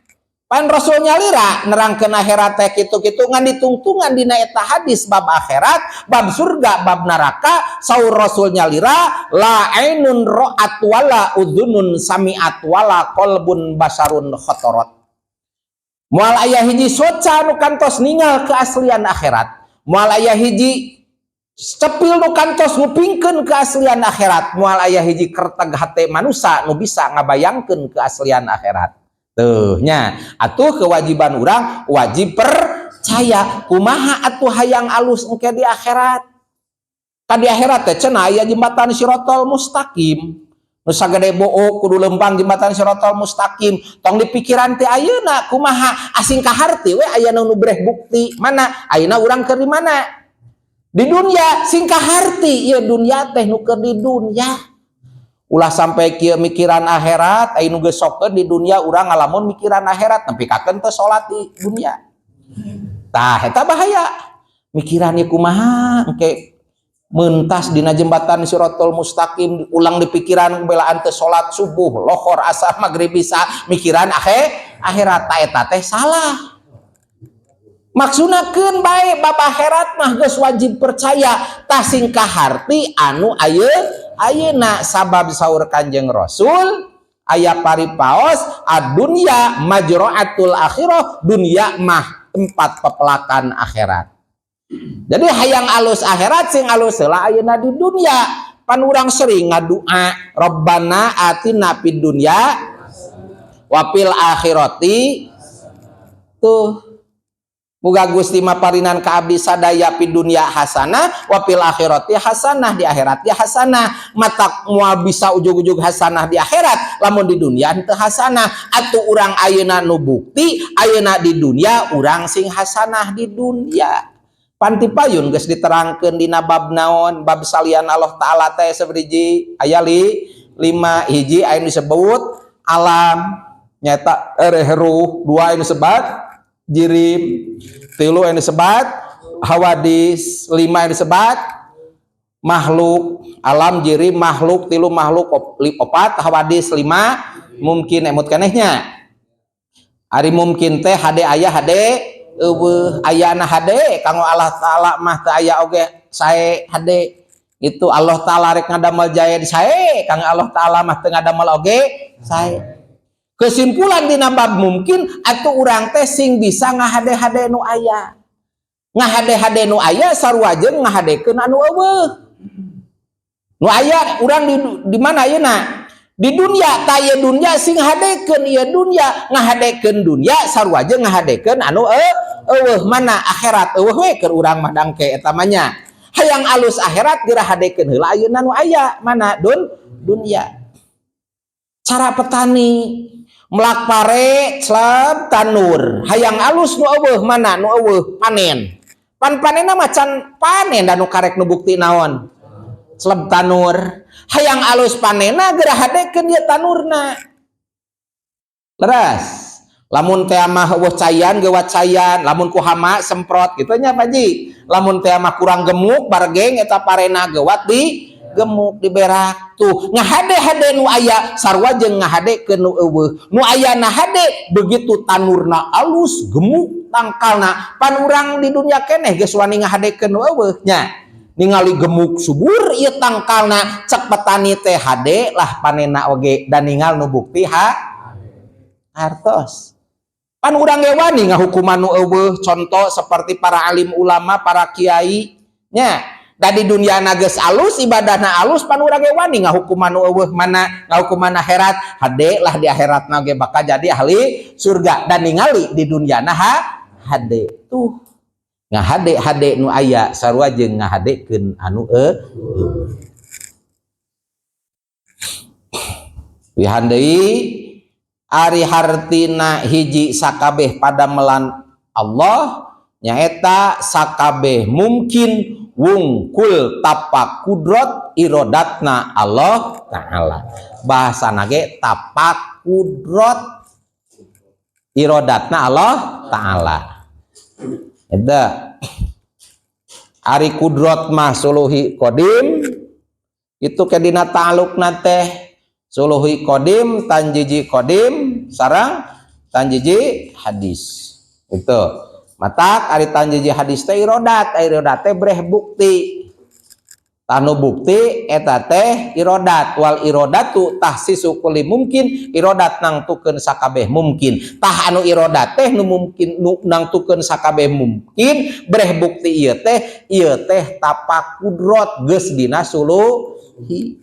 Pan Rasul nyalira nerangkeun akhirat teh kitu-kitu ngan ditungtungan dina eta hadis bab akhirat, bab surga, bab neraka, saur Rasul nyalira la ainun ra'at wala udhunun sami'at wala qalbun basarun khotorot. Moal aya hiji soca nu kantos ningal keaslian akhirat. Moal aya hiji cepil nu kantos ngupingkeun keaslian akhirat, moal aya hiji kerteg hate manusa nu bisa ngabayangkeun keaslian akhirat. Tuh nya, atuh kewajiban urang wajib percaya. Kumaha atuh hayang alus engke di akhirat? Ka di akhirat teh cenah aya jembatan Sirotol Mustaqim. Nu sagede book kudu lempang jembatan Sirotol Mustaqim. Tong dipikiran teh ayeuna kumaha asing kaharti we aya nu breh bukti. Mana ayeuna urang keur di mana? Di dunia sing kaharti ieu dunia teh nu keur di dunia. Ulah sampai kieu mikiran akhirat, aya nu geus sokeun di dunia urang ngalamun mikiran akhirat nepi kakeun teu salat di dunia. Tah eta bahaya. Mikiran ieu kumaha engke mentas dina jembatan Sirotol Mustaqim, ulang di pikiran belaan teu salat subuh, lohor, asar, maghrib bisa mikiran akhirat ta eta teh salah. Maksudna keun bae bab akhirat mah geus wajib percaya tah sing kaharti anu ayeuna sabab saur Kanjeng Rasul aya paripaos ad-dunya majra'atul akhirah, dunya mah tempat pepelakan akhirat. Jadi hayang alus akhirat sing alus heula ayeuna di dunia. Pan urang sering ngadua Rabbana atina fid dunya wa fil akhirati. Tuh muga Gusti maparinan ka abdi sadaya fid dunya hasanah wa fil akhirati hasanah, di akhirat ya hasanah. Matak moal bisa ujug-ujug hasanah di akhirat lamun di dunia henteu hasanah. Atuh urang ayeuna nu bukti ayeuna di dunia urang sing hasanah di dunia. Panti payun geus diterangkeun dina bab naon, bab salian Allah Ta'ala teh sabriji aya lima hiji aya nu disebut alam nyata ruh, dua anu disebut jirim, tilu anu disebat hawadis, lima anu disebat makhluk. Alam, jirim, makhluk, tilu makhluk, opat hawadis, lima mungkin. Emut kenehnya ari mungkin teh hade aya hade euweuh, ayana hade kanggo Allah Ta'ala mah teu aya oge sae hade. Itu Allah Ta'ala rek ngadamel jae sae, kanggo Allah Ta'ala mah teu ngadamel oge sae. Kesimpulan dina bab mungkin atuh urang teh sing bisa ngahade-hade nu aya, ngahade-hade nu aya sarua jeung ngahadekeun anu euweuh. Nu aya urang di mana ayeuna di dunia ta ieu dunia sing hadekeun ieu dunia, ngahadekeun dunia sarua jeung ngahadekeun anu euweuh. Mana akhirat euweuh we keur urang mah dangke eta mah nya. Hayang alus akhirat geura hadekeun heula ayeuna nu aya mana dunia. Cara petani melak pare celeb tanur, hayang alus nu euweuh mana nu euweuh panen, pan panenna mah can panen da nu karek nu bukti naon celeb tanur. Hayang alus panenna geura hadekeun ieu tanurna. Leres lamun teh mah euweuh cayan geuwat cayan, lamun ku hama semprot kitu nya Pak Ji. Lamun teh mah kurang gemuk bargeng eta parena geuwat di gemuk diberak. Tuh ngahade-hade nu aya sarua jeung ngahadekeun nu euweuh. Nu aya na hade begitu tanurna alus gemuk tangkalna, pan urang di dunia keneh geus wani ngahadekeun nu euweuh nya. Ningali gemuk subur ieu tangkalna, cek petani teh hade lah panena oge dan ningal nu bukti ha hartos. Pan urang ge wani ngahukuman nu euweuh, contoh seperti para alim ulama, para kiai nya. Da di dunia geus alus ibadahna alus, pan urang ge wani ngahukuman nu euweuh mana ngahukuman akhirat hade lah di akhiratna ge bakal jadi ahli surga dan ningali di dunia na ha hade. Tuh ngahade hade nu aya sarua jeung ngahadekeun anu euweuh. Wihan deui ari hartina hiji sakabeh padamelan Allah nyaeta sakabeh mungkin wungkul tapak kudrot irodatna Allah Ta'ala. Bahasana ge tapak kudrot irodatna Allah Ta'ala. Eta ari kudrot mah suluhi kodim itu ke dina ta'alukna teh suluhi kodim tanjiji kodim sareng tanjiji hadis. Itu matak ari tanjiji hadis teh irodat, irodat teh breh bukti. Tanu bukti eta teh irodat, wal irodatu tahsisu kulli mungkin, irodat nangtukeun sakabeh mungkin. Tah anu irodat teh nu mungkin nu nangtukeun sakabeh mungkin breh bukti ieu teh tapak kudrot geus dina suluhi.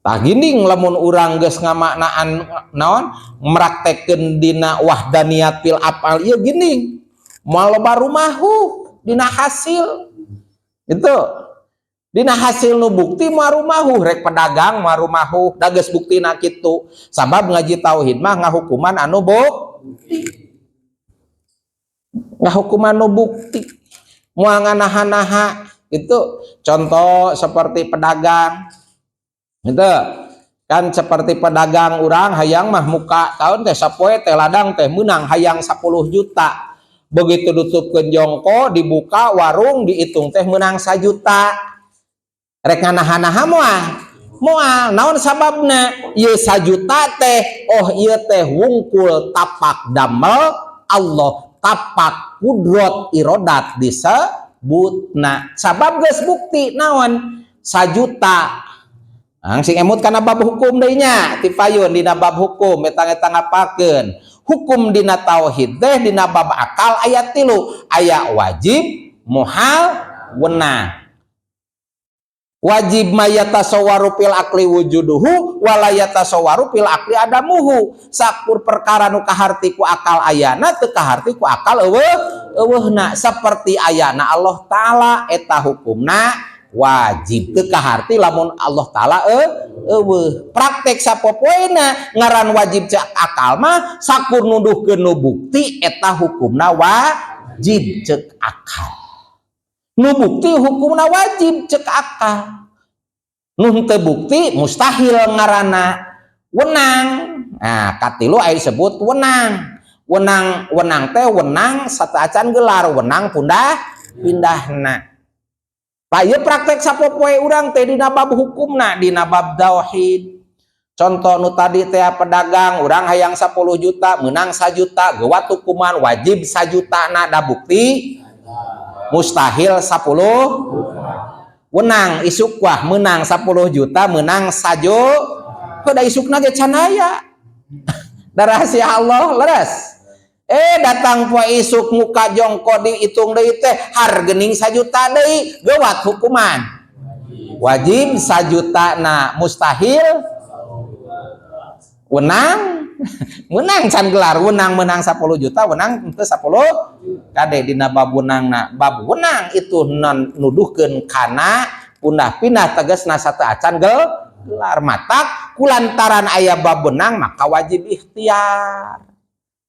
Tah ginding lamun urang geus ngamaknaan naon meraktekeun dina wahdaniyat fil afal ieu ginding moal loba rumahu dina hasil. Itu dina hasil nu bukti moal rumahu, rek pedagang moal rumahu da geus buktina kitu. Sabab ngaji tauhid mah ngahukuman anu bukti, ngahukuman nu bukti moal nganaha-naha. Itu contoh seperti pedagang itu kan, seperti pedagang urang hayang mah muka tahun teh sapoe teh ladang teh menang hayang 10 juta, begitu ditutupkeun jongko dibuka warung dihitung teh menang 1 juta, rek nganaha-naha moal moal. Naon sababna ieu 1 juta teh? Oh ieu teh wungkul tapak damel Allah, tapak kudrot irodat disebutna. Sabab geus bukti naon 1 juta. Ang sing emut kana bab hukum deui nya ti payun dina bab hukum eta-eta ngapakeun hukum dina tauhid teh dina bab akal aya tilu, aya wajib, muhal, wenang. Wajib ma yatasawwaru fil aqli wujuduhu wala yatasawwaru fil aqli adamuhu. Sakur perkara nu kaharti ku akal ayana, teu kaharti ku akal eueuh eueuhna, seperti ayana Allah Ta'ala eta hukumna wajib, teu kaharti lamun Allah Ta'ala eueuh. Praktek sapopoena ngaran wajib cek akal mah sakur nuduhkeun nu bukti eta hukumna wajib cek akal. Nu bukti hukumna wajib cek akal, nu henteu bukti mustahil ngaranna wenang. Nah, katilu aya disebut wenang. Wenang, wenang teh wenang sateuacan gelar, wenang pundah pindahna. Pak, ieu praktek sapopoe urang teh dina bab hukumna, dina bab tauhid. Contoh nu tadi teh pedagang, urang hayang 10 juta, menang 1 juta, geuwat hukuman wajib 1 juta na, da bukti mustahil 10. Wenang isuk wah menang 10 juta, menang sajo da isukna ge can aya. Da rahasia Allah leres. Datang poe isuk muka jongko dihitung deui teh hargening 1 juta deui, geuwat hukuman wajib 1 juta na, mustahil wenang menang can gelar wenang menang 10 juta, wenang itu 10. Kade dina bab wenang na, bab wenang itu non nuduhkeun kana pundah-pindah, tegasna sateuacan gelar. Matak kulantaran aya bab wenang maka wajib ikhtiar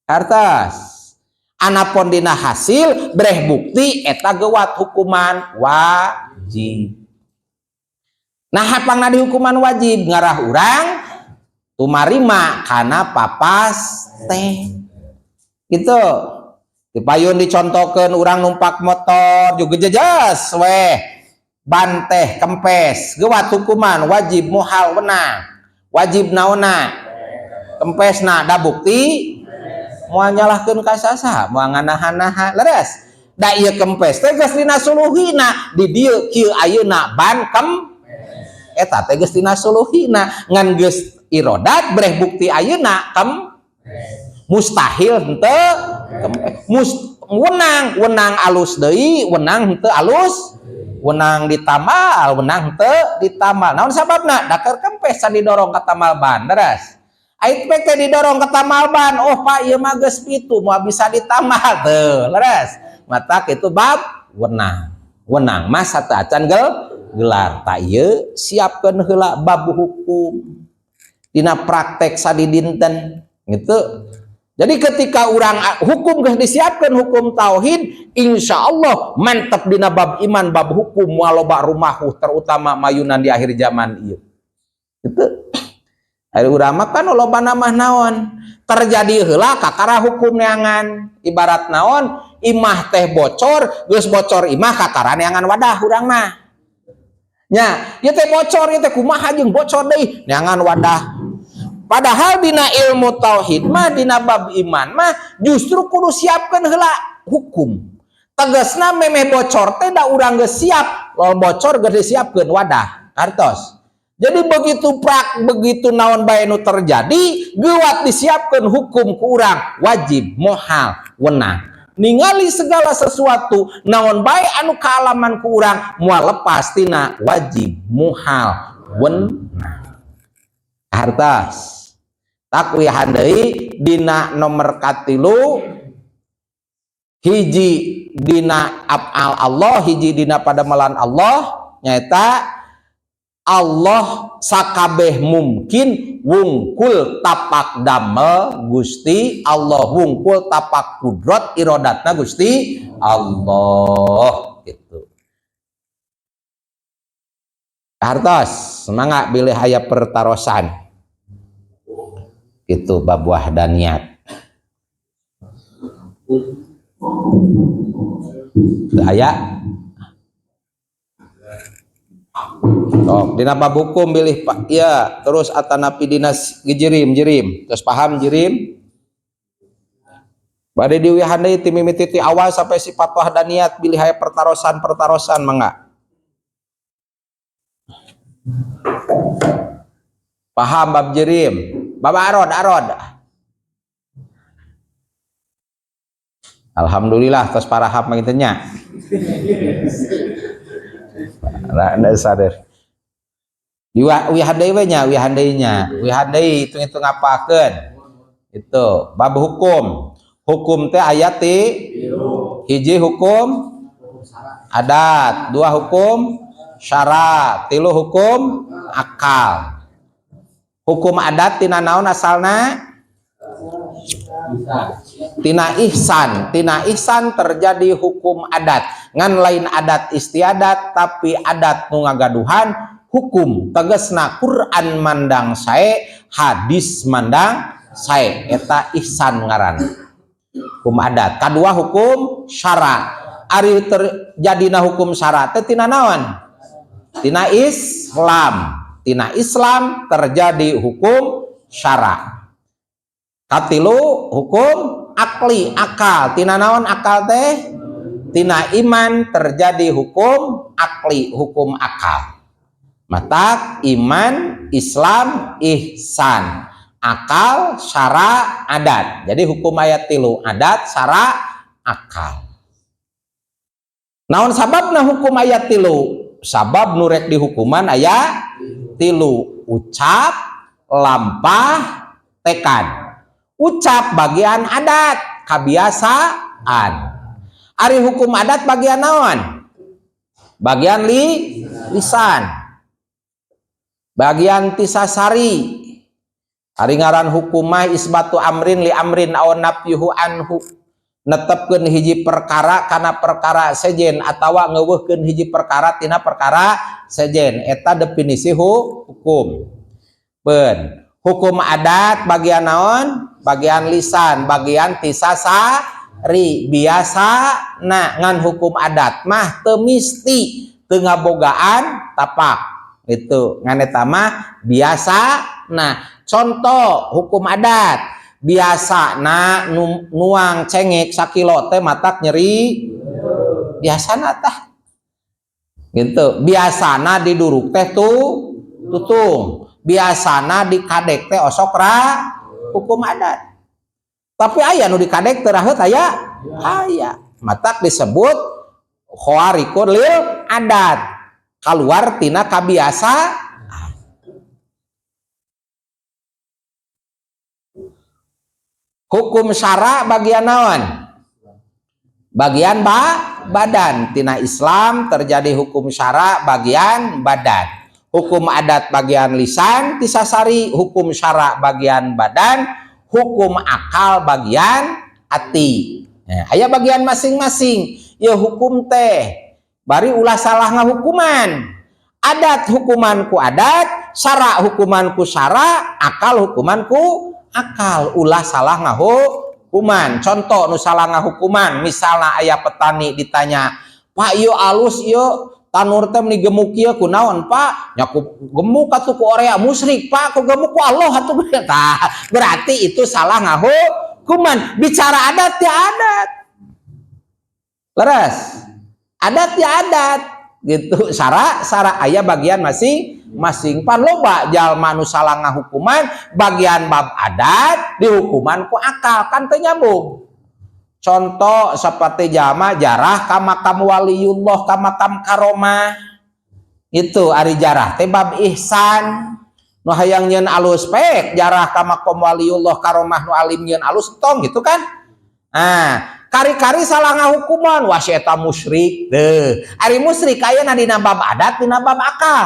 hartas. Anapun dina hasil breh bukti eta gewat hukuman wajib. Nah, hapangna di hukuman wajib ngarah urang tumarima kana papas teh gitu. Dipayun dicontohkeun urang numpak motor juga jejas weh ban teh kempes, gewat hukuman wajib muhal wenang, wajib naona kempesna, da bukti moal nyalahkeun ka saha, moal nganahan-nahan leres, da ieu kempes teh geus dina suluhina di dieu kieu ayeuna ban kem eta teh geus dina suluhina, ngan geus irodat breh bukti ayeuna kem mustahil henteu wenang, wenang alus deui, wenang henteu alus, wenang ditamal, wenang henteu ditamal. Naon sababna? Da keur kempes can didorong ka tamal ban leres. Ait pek teh didorong ke tamal ban, oh Pak, ieu mah geus pitu moal bisa ditamal teu leres. Matak itu bab wenang. Wenang mah sateuacan gelar. Tak ieu siapkeun heula bab hukum dina praktek sadidinten gitu. Jadi ketika orang hukum geus disiapkan hukum tauhid, insya Allah mantap dina bab iman, bab hukum moal loba rumahu, terutama mayunan di akhir zaman ieu. Itu. Ari urang mah kan loba mah naon? Terjadi heula kakara hukum neangan. Ibarat naon? Imah teh bocor, geus bocor imah kakara neangan wadah urang mah. Nya, ieu teh bocor, ieu teh kumaha jeung bocor deui, neangan wadah. Padahal dina ilmu tauhid mah, dina bab iman mah justru kudu siapkeun heula hukum. Tegasna memeh bocor teh da urang geus siap, lol bocor geus disiapkeun wadah, kartos. Jadi begitu prak begitu naon bae nu terjadi, geuwat disiapkeun hukum ku urang, wajib mohal wenang. Ningali segala sesuatu naon bae anu kaalaman ku urang moal lepas tina wajib muhal wenang. Hartas takwihan deui dina nomor katilu, hiji dina af'al Allah, hiji dina padamelan Allah, nyaeta Allah sakabeh mungkin wungkul tapak damel Gusti Allah, wungkul tapak kudrat irodatna Gusti Allah gitu. Hartos semangat bilih aya pertarosan itu bab wahdaniyat. Aya. Oh, dina bab hukum bilih Pak ya, terus atanapi dinas jirim jirim, terus paham jirim. Bade diwihan deui ti mimiti ti awal sampai sifat wahdaniyat bilih aya pertarosan-pertarosan mangga. Paham bab jirim? Bab arod arod. Alhamdulillah tos parahap mah kitu nya. Nah, sadar. Di wihan deui we nya, wihan deui nya, wihan deui hitung-hitung ngapakeun. Itu bab hukum. Hukum teh aya ti hiji hukum adat, dua hukum syara, tilu hukum akal. Hukum adat tina naon asalna? Tina ihsan. Tina ihsan terjadi hukum adat. Ngan lain adat istiadat, tapi adat nu ngagaduhan hukum. Tegesna Quran mandang sae, hadis mandang sae, eta ihsan ngaran. Hukum adat. Kadua hukum syara. Ari terjadina hukum syara teh tina naon? Tina Islam. Tina Islam terjadi hukum syara. Katilu hukum akli, akal. Tina naon akal teh? Tina iman terjadi hukum akli, hukum akal. Matak iman, Islam, ihsan, akal, syara, adat. Jadi hukum aya tilu, adat, syara, akal. Naon sababna hukum aya tilu? Sabab nu rek dihukuman aya tilu, ucap, lampah, tekad. Ucap bagian adat, kebiasaan. Ari hukum adat bagian naon? Bagian lisan. Bagian tisasari. Ari ngaran hukum mah isbatu amrin li amrin aw nafyuhu anhu. Netepkeun hiji perkara kana perkara sejen atawa ngeuweuhkeun hiji perkara tina perkara sejen. Eta definisi hukum. Ben. Hukum adat bagian naon? Bagian lisan, bagian tisasari biasa. Nah, ngan hukum adat mah teu misti teu ngabogaan tapak itu, ngan eta mah biasa. Nah, contoh hukum adat biasa, nah, nuang cengek sakilo teh matak nyeri biasana tah gitu. Biasana diduruk teh tuh tutung, biasana dikadek teh osok ra, hukum adat. Tapi aya nu dikadek teu raheut, aya aya, matak disebut khawariqun lil adat, keluar tina kabiasa. Hukum syara bagian naon? Bagian badan. Tina Islam terjadi hukum syara bagian badan. Hukum adat bagian lisan tisasari, hukum syara bagian badan, hukum akal bagian hati. Nah, aya bagian masing-masing. Ya hukum teh bari ulah salah ngahukuman. Adat hukuman ku adat, syara hukuman ku syara, akal hukuman ku akal. Ulah salah ngahukuman. Contoh nu salah ngahukuman, misalnya aya petani ditanya, "Pak, ieu alus ieu tanur teh meni gemuk ieu kunaon, Pak?" "Nya ku gemuk atuh ku orea." "Musyrik, Pak, ku gemuk ku Allah atuh." Tah, berarti itu salah ngahukuman. Bicara adat ya adat. Leres. Adat ya adat gitu. Sara sara aya bagian masing-masing. Pan loba jalma nu salah ngahukuman bagian bab adat dihukuman ku akal, kan teu nyambung. Contoh seperti jalma jarah ka makam waliullah, ka makam karomah itu. Ari jarah teh bab ihsan, nu hayang nyeun alus pek jarah ka makam waliullah karomah, nu alim nyeun alus tong gitu kan. Nah, kari-kari salah ngahukuman, wah si eta musyrik deh. Ari musyrik aya dina bab adat, dina bab akal,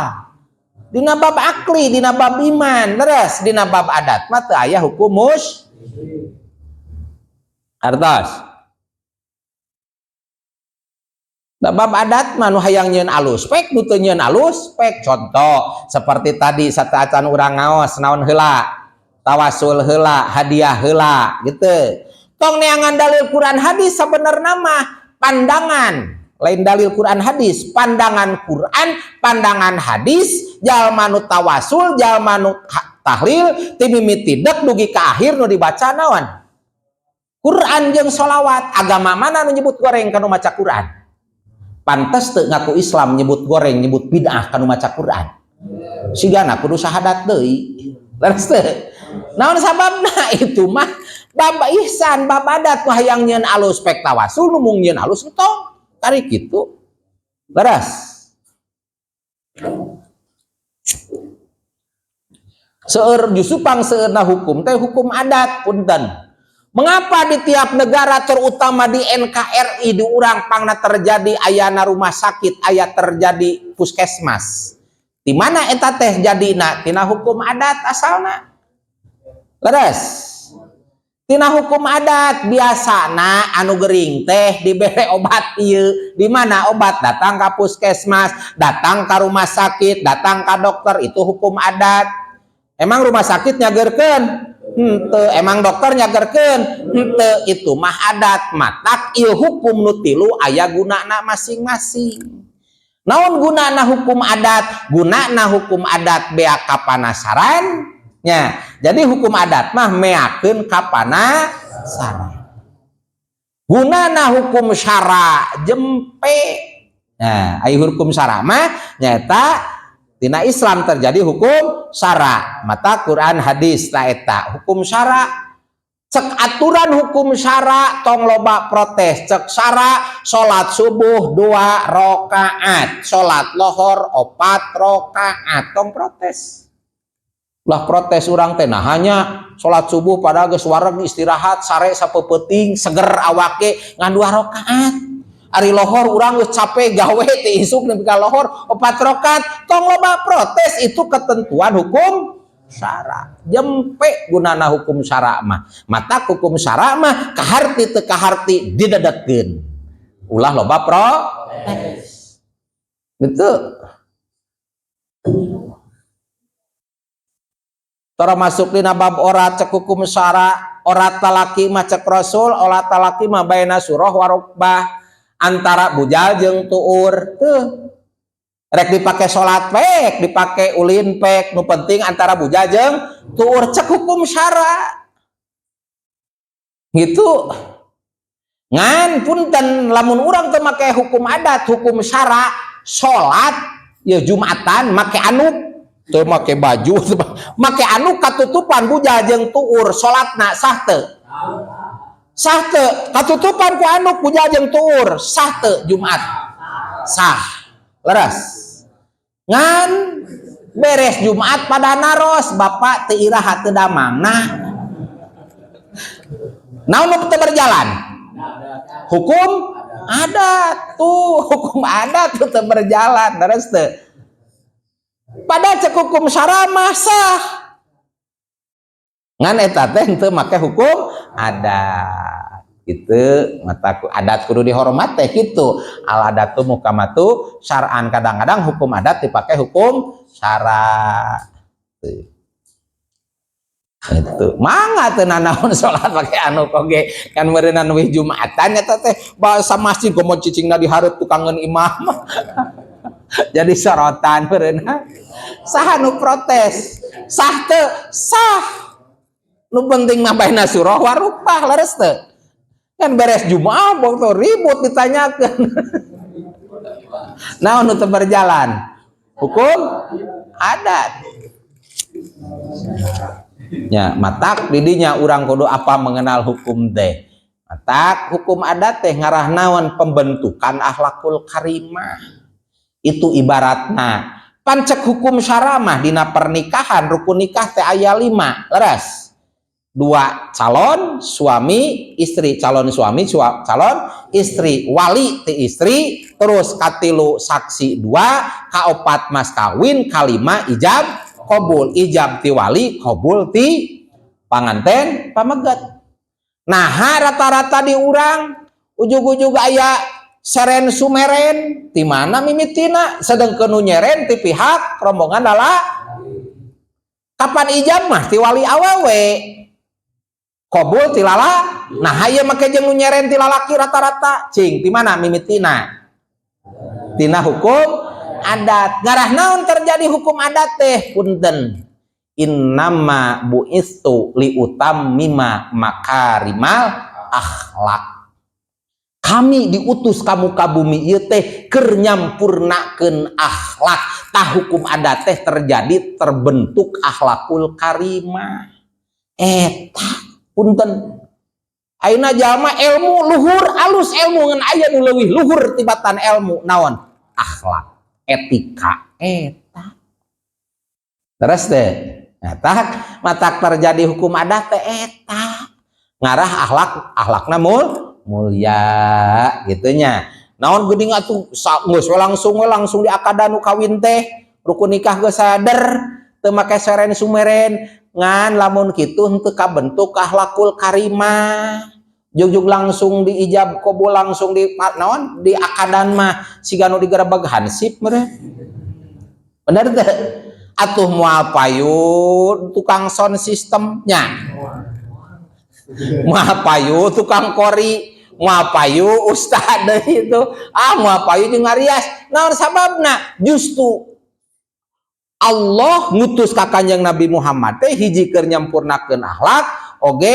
dina bab akli, dina bab iman. Leres, dina bab adat mah teu aya hukum musyrik. Artos da bab adat mah nu hayang nyieun alus pek, nu teu nyieun alus pek. Contoh seperti tadi sateuacan urang ngaos naon heula, tawasul heula, hadiah heula gitu. Tong neangan dalil Quran hadis, sebenarnya mah pandangan, lain dalil Quran hadis, pandangan Quran, pandangan hadis. Jalma nu tawasul, jalma nu tahlil, ti mimiti dek dugi ka akhir nu dibaca naon? Quran jeung sholawat. Agama mana nu nyebut goreng kanu maca Quran? Pantes teu ngaku Islam nyebut goreng, nyebut bid'ah kanu maca Quran? Sigana kudu syahadat deui. Leres teu? Naon sababna? Itu mah bab ihsan, bab adat, mah hayang nyieun alus pek tawasul, nu mung nyieun alus entong. Tarik gitu. Leres. Seueur, justru pangseueurna hukum teh hukum adat, punten. Mengapa di tiap negara, terutama di NKRI, di urang pangna terjadi ayana rumah sakit, aya terjadi puskesmas? Di mana eta teh jadina? Tina hukum adat asalna. Leres. Tina hukum adat biasana anu gering teh dibere obat ieu. Di mana obat? Datang ke puskesmas, datang ke rumah sakit, datang ke dokter, itu hukum adat. Emang rumah sakit nyagerkeun? Henteu. Emang dokter nyagerkeun? Henteu. Itu mah adat. Matak ieu hukum nu tilu aya gunana masing-masing. Naon gunana hukum adat? Gunana hukum adat beak kapanasaran nya. Jadi hukum adat mah meakeun kapanasaran. Gunana hukum syara jempe. Nah, ai hukum syara mah nyaeta tina Islam terjadi hukum syara, mata Quran hadis ta eta hukum syara. Cek aturan hukum syara tong loba protes. Cek syara salat subuh dua rakaat, salat lohor opat rakaat, tong protes lah. Protes urang teh, nah, hanya salat subuh pada geus wareg, istirahat sare sapeupeting, seger awake, ngan dua rakaat. Ari lohor urang geus capek gawe ti isuk nepi ka lohor opat rakaat, tong loba protes, itu ketentuan hukum syara. Jempe gunana hukum syara mah. Mata hukum syara mah kaharti teu kaharti didedetkeun, ulah loba protes gitu. Tara masuk dina bab orat. Cek hukum syara orat talaki mah, cek Rasul, orat talaki mah baina surah warukbah, antara bujal jeung tuur. Tuh, rek dipake salat pek, dipake ulin pek, nu penting antara bujal jeung tuur, cek hukum syara gitu. Ngan punten, lamun urang teu make hukum adat, hukum syara, salat ya Jumatan make anduk, teu make baju, make anduk katutupan bujal jeung tuur, salatna sah teu? Sah teu? Katutupan ku anduk bujal jeung tuur, sah teu Jumat? Sah, leres. Ngan beres Jumat pada naros, "Bapak teu iraha, teu damang?" Nah, naon nu teu berjalan? Hukum adat tuh, hukum adat tuh teu berjalan, leres teu? Pada cek hukum syara mah sah, ngan eta teh teu make hukum adat itu. Mata adat kudu dihormat teh gitu. Al adatu muhkamatu syar'an, kadang-kadang hukum adat dipakai hukum syara. Tuh. Itu mangga, teu nanaon salat pakai anduk oge kan meureunnan wih Jumatan eta teh bahasa masjid komo cicingna di hareup tukangeun imam, jadi sorotan meureunna. Saha nu protes? Sah teu? Sah. Nu penting mah baina surah warupah, leres teu? Kan beres Jumat waktu ribut ditanyakeun, naon nu teu berjalan? Hukum adat ya. Matak didinya urang kudu apa, mengenal hukum teh. Matak hukum adat teh ngarah naon? Pembentukan akhlakul karimah. Itu ibaratna pan cek hukum syara mah dina pernikahan rukun nikah teh aya lima, leres? Dua calon suami istri, calon suami, calon istri, wali ti istri, terus katilu saksi dua, kaopat mas kawin, kalima ijab kobul, ijab ti wali, kobul ti panganten pameget. Nah, rata-rata di urang ujug-ujug aya seren sumeren. Di mana mimitina? Sedangkan nu nyeren ti pihak rombongan adalah kapan ijab mah ti wali awewe, kobul ti lala. Nah, haye make jeung nu nyeren ti lalaki rata-rata. Cing, di mana mimitina? Tina hukum adat. Ngarah naon terjadi hukum adat teh? Punten, innama bu'istu liutammima makarimal akhlak. Kami diutus ka muka bumi ieu teh keur nyampurnakeun akhlak. Tah, hukum adat teh terjadi terbentuk akhlakul karimah eta. Punten, ayeuna jalma ilmu luhur, alus ilmu, ngan aya nu leuwih luhur tibatan ilmu. Naon? Akhlak, etika eta. Terus deh. Nah, tah matak terjadi hukum adat teh eta ngarah akhlak, akhlakna mulia gitunya. Naon geuning atuh geus we langsung we langsung diakadan nu kawin teh, rukun nikah geus sadar, teu make seren sumeren. Ngan lamun kitu henteu kabentuk akhlakul karimah. Jugjug langsung diijab kabul, langsung di naon, di akadan mah siga nu digerebeg hansip meureun. Bener teu? Atuh moal payu tukang sound sistemnya, moal payu tukang kori, moal payu ustad deui itu, ah, moal payu jeung ngarias. Naon sababna? Justru Allah ngutus ka Kanjeng Nabi Muhammad teh hiji keur nyampurnakeun akhlak oge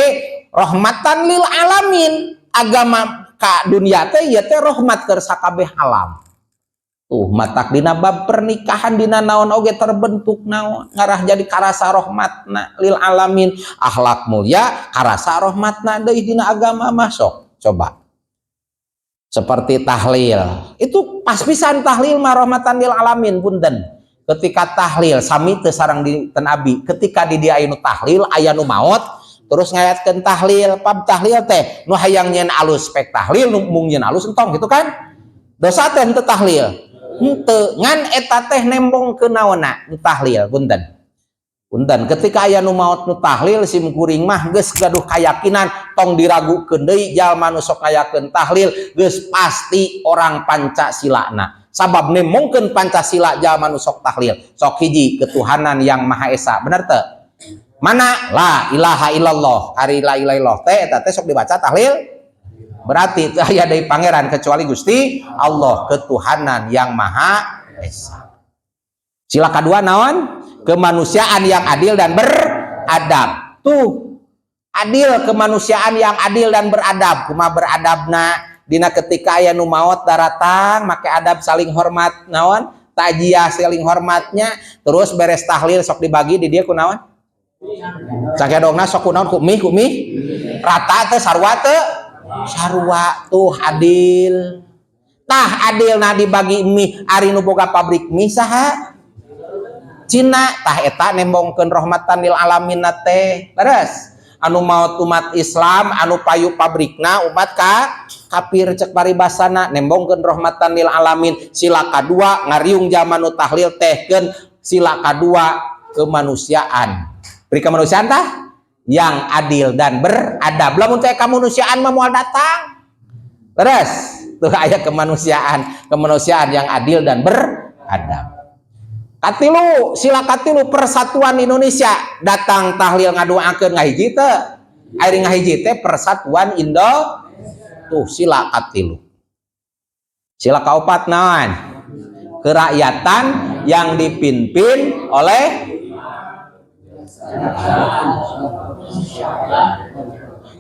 rahmatan lil alamin. Agama ka dunia teh ieu teh rahmat keur sakabeh alam. Tuh, matak dina bab pernikahan, dina naon oge terbentuk naon, ngarah jadi karasa rahmatna lil alamin, akhlak mulia karasa rahmatna deui dina agama masuk. Coba seperti tahlil itu pas pisan, tahlil mah rahmatan lil alamin. Punten, ketika tahlil sami teu sareng di ten abi, ketika di dia aya nu tahlil, aya nu maot terus ngayatkeun tahlil, pab tahlil teh nu hayang nyeun alus pek tahlil, nu mung nyeun alus entong gitu kan. Dosa teh henteu tahlil? Henteu. Ngan eta teh nembong ke naonna nu tahlil. Punten, punten, ketika aya nu maot nu tahlil, sim kuring mah geus gaduh kayakinan tong diragukeun deui, jalma nu sok ngayakeun tahlil geus pasti orang Pancasilana. Sabab nembongkeun Pancasila jalma nu sok tahlil. Sok hiji, ketuhanan yang Maha Esa, bener teu? Mana la ilaha illallah. Ari la ilaha illallah teh eta teh sok dibaca tahlil, berarti teu aya deui pangeran kecuali Gusti Allah, ketuhanan yang Maha Esa. Sila kedua naon? Kemanusiaan yang adil dan beradab. Tuh, adil, kemanusiaan yang adil dan beradab. Kumaha beradabna? Dina ketika aya nu maot daratang make adab saling hormat, naon, takziah saling hormatnya. Terus beres tahlil sok dibagi di dia kunaon, sakedongna sok kunaon, ku mie, ku mie rata teh, sarua teu? Sarua. Tuh, adil. Tah, adil nah dibagi mie. Ari nu boga pabrik mie saha? Cina. Tah, eta nembongkeun rahmatan lil alamin teh. Terus anu maot umat Islam, anu payu pabrikna umat ka kafir, cek paribasana nembongkeun rahmatan lil alamin. Sila kadua ngariung zaman nu tahlil teh keun sila kadua kemanusiaan, beri kemanusiaan tah yang adil dan beradab. Lamun teh kemanusiaan mah moal datang. Terus tuh aya kemanusiaan, kemanusiaan yang adil dan beradab. Katilu, sila katilu persatuan Indonesia. Datang tahlil ngadoakeun ngahiji teu? Ari ngahiji teh persatuan Indo. Tuh, sila katilu. Sila kaopat naon? Kerakyatan yang dipimpin oleh.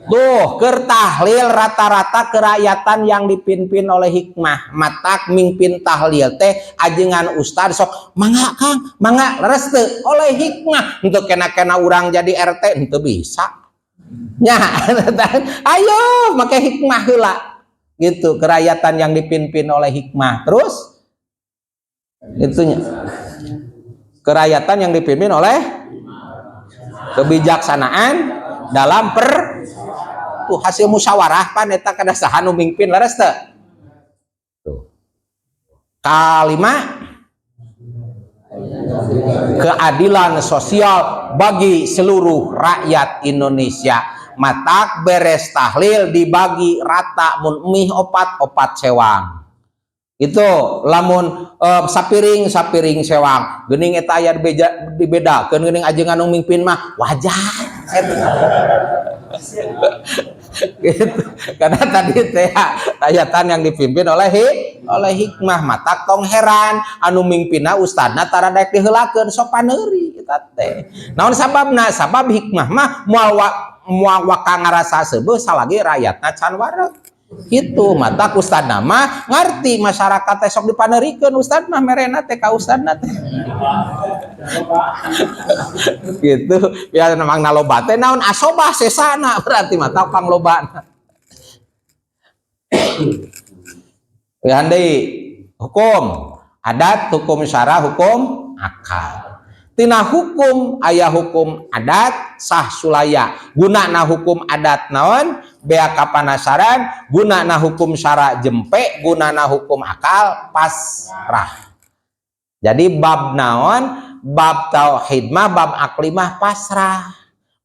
Tuh, keur tahlil rata-rata kerakyatan yang dipimpin oleh hikmah. Matak mimpin tahlil teh ajengan ustad sok mangga Kang, mangga, leres teu? Oleh hikmah. Untuk kena-kena urang jadi RT henteu bisa. Nya, ayo make hikmah heula. Gitu, kerakyatan yang dipimpin oleh hikmah. Terus itunya kerakyatan yang dipimpin oleh kebijaksanaan dalam per tuh hasil musyawarah pan eta kada saha nu mimpin, leres teu? Tuh. Kalima, keadilan sosial bagi seluruh rakyat Indonesia. Matak beres tahlil dibagi rata, mun mie opat, opat sewang itu, lamun sapiring, sapiring sewang. Geuning eta aya dibedakeun geuning ajengan nu mimpin mah wajar gitu. Karena tadi teh ayatan yang dipimpin oleh oleh hikmah. Matak tong heran anu mimpinna ustadna tara daek diheulakeun, sok paneuri eta teh. Naon sababna? Sabab hikmah mah moal moal waka ngarasa seubeuh salagi rakyatna can wareg gitu. Matak ustadna mah ngarti masyarakat teh sok dipanerikeun, ustad mah merena teh ka ustadna teh gitu ya. Memang naloba teh naon, asobah sesana, berarti mata panglobana ya. Deui hukum adat, hukum syara, hukum akal. Tina hukum aya hukum adat sah sulaya, gunana hukum adat naon? Bea kapanasaran. Gunana hukum syara jempe, gunana hukum akal pasrah. Jadi bab naon, bab tauhid mah, bab akli mah pasrah.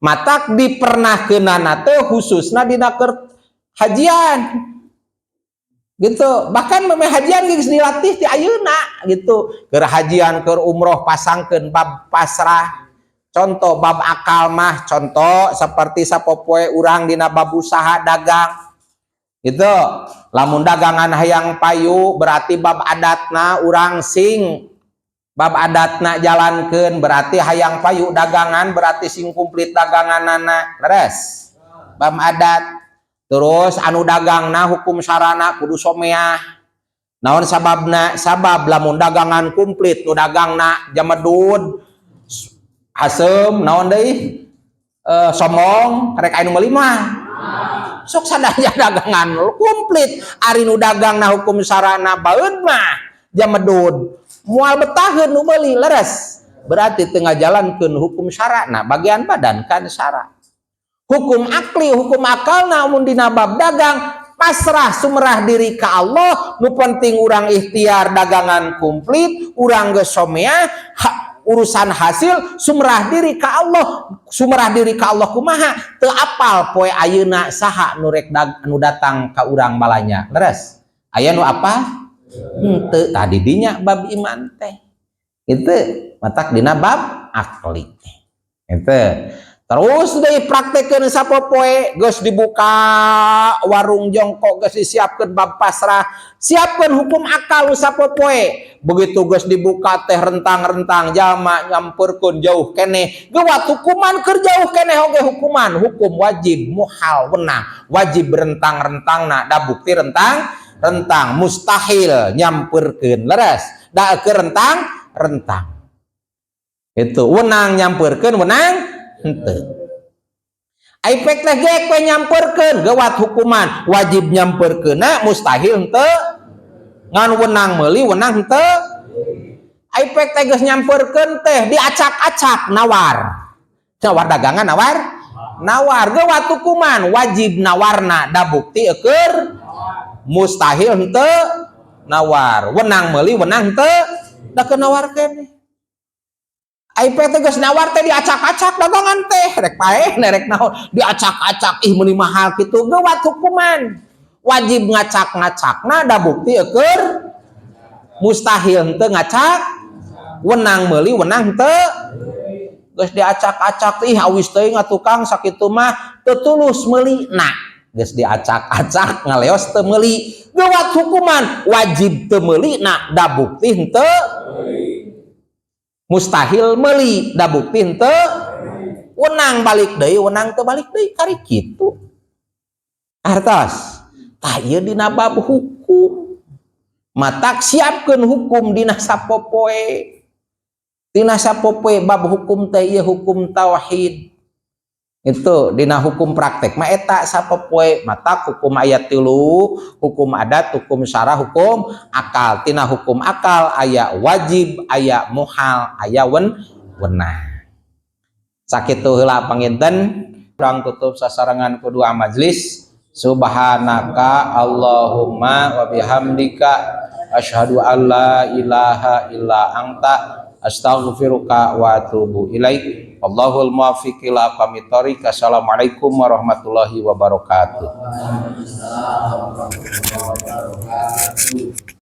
Matak dipernahkeunana teh khususna dina keur hajian gitu. Bahkan memeh hajian geus dilatih ti ayeuna gitu. Keur hajian, keur umroh, pasangkeun bab pasrah. Contoh bab akal mah, contoh seperti sapopoe urang dina bab usaha dagang gitu. Lamun dagangan hayang payu, berarti bab adatna urang sing bab adatna jalankeun. Berarti hayang payu dagangan, berarti sing komplit daganganana. Leres bab adat. Terus anu dagangna hukum syarana kudu someah. Naon sababna? Sabab lamun dagangan komplit, nu dagangna jamedud, asem, naon deui, sombong, rek aya nu meuli mah sok sadaya dagangan komplit. Ari nu dagangna hukum syarana baeud mah jamedud, moal betaheun nu meuli. Leres, berarti teu ngajalankeun hukum syarana, bagian badan kan syara. Hukum akli, hukum akal, namun dina bab dagang pasrah, sumerah diri ke Allah. Nu penting urang ikhtiar, dagangan komplit, urang geus someah, urusan hasil sumerah diri ke Allah. Sumerah diri ke Allah kumaha? Teu apal poe ayeuna saha nu rek nu datang ka urang balanya. Leres, aya nu apa henteu. Tadi dinya bab iman teh itu matak dina bab akli itu. Terus deui praktekeun sapopoe geus dibuka warung jongkok, geus disiapkeun bab pasrah, siapkeun hukum akal sapopoe. Begitu geus dibuka teh rentang-rentang, jalma nyamperkeun jauh keneh, geuwat hukuman. Keur jauh keneh oge hukuman, hukum wajib, muhal, wenang. Wajib rentang-rentangna, da bukti rentang rentang mustahil nyamperkeun. Leres, da keur rentang rentang itu wenang nyamperkeun, wenang henteu. Ai pek teh ge we nyamperkeun, geuwat hukuman, wajib nyamperkeunna, mustahil henteu, ngan wenang meuli, wenang henteu. Ai pek teh geus nyamperkeun teh diacak-acak, nawar nawar dagangan, nawar nawar, geuwat hukuman, wajib nawarna, da bukti eueur mustahil henteu nawar, wenang meuli, wenang henteu, da keur nawar keneh. Ai teh geus nawar teh diacak-acak dagangan teh, rek paeh rek naon diacak-acak, ih meuni mahal kitu, geuwat hukuman, wajib ngacak-ngacakna, da bukti eueur mustahil henteu ngacak, wenang meuli, wenang henteu. Geus diacak-acak, ih awis teuing atuh Kang, sakitu mah teu tulus meuli. Nah, geus diacak-acak ngaleos teu meuli, geuwat hukuman, wajib teu meuli na, da bukti henteu mustahil meuli, da bukti henteu wenang balik deui, wenang teu balik deui, kari kitu. Artos tah ieu dina bab hukum. Matak siapkeun hukum dina sapopoe, dina sapopoe bab hukum teh ieu hukum tauhid itu. Dina hukum praktek mah eta sapopoe. Matak hukum aya tilu: hukum adat, hukum syara, hukum akal. Tina hukum akal aya wajib, aya muhal, aya wenang. Sakitu heula panginten, urang tutup sasarengan ku doa majlis. Subhanaka Allahumma wa bihamdika, asyhadu an la ilaha illa anta, astaghfiruka wa atubu ilaik. Wallahul muwaffiq ila aqwamit thoriq. Assalamualaikum warahmatullahi wabarakatuh. Waalaikumsalam warahmatullahi wabarakatuh.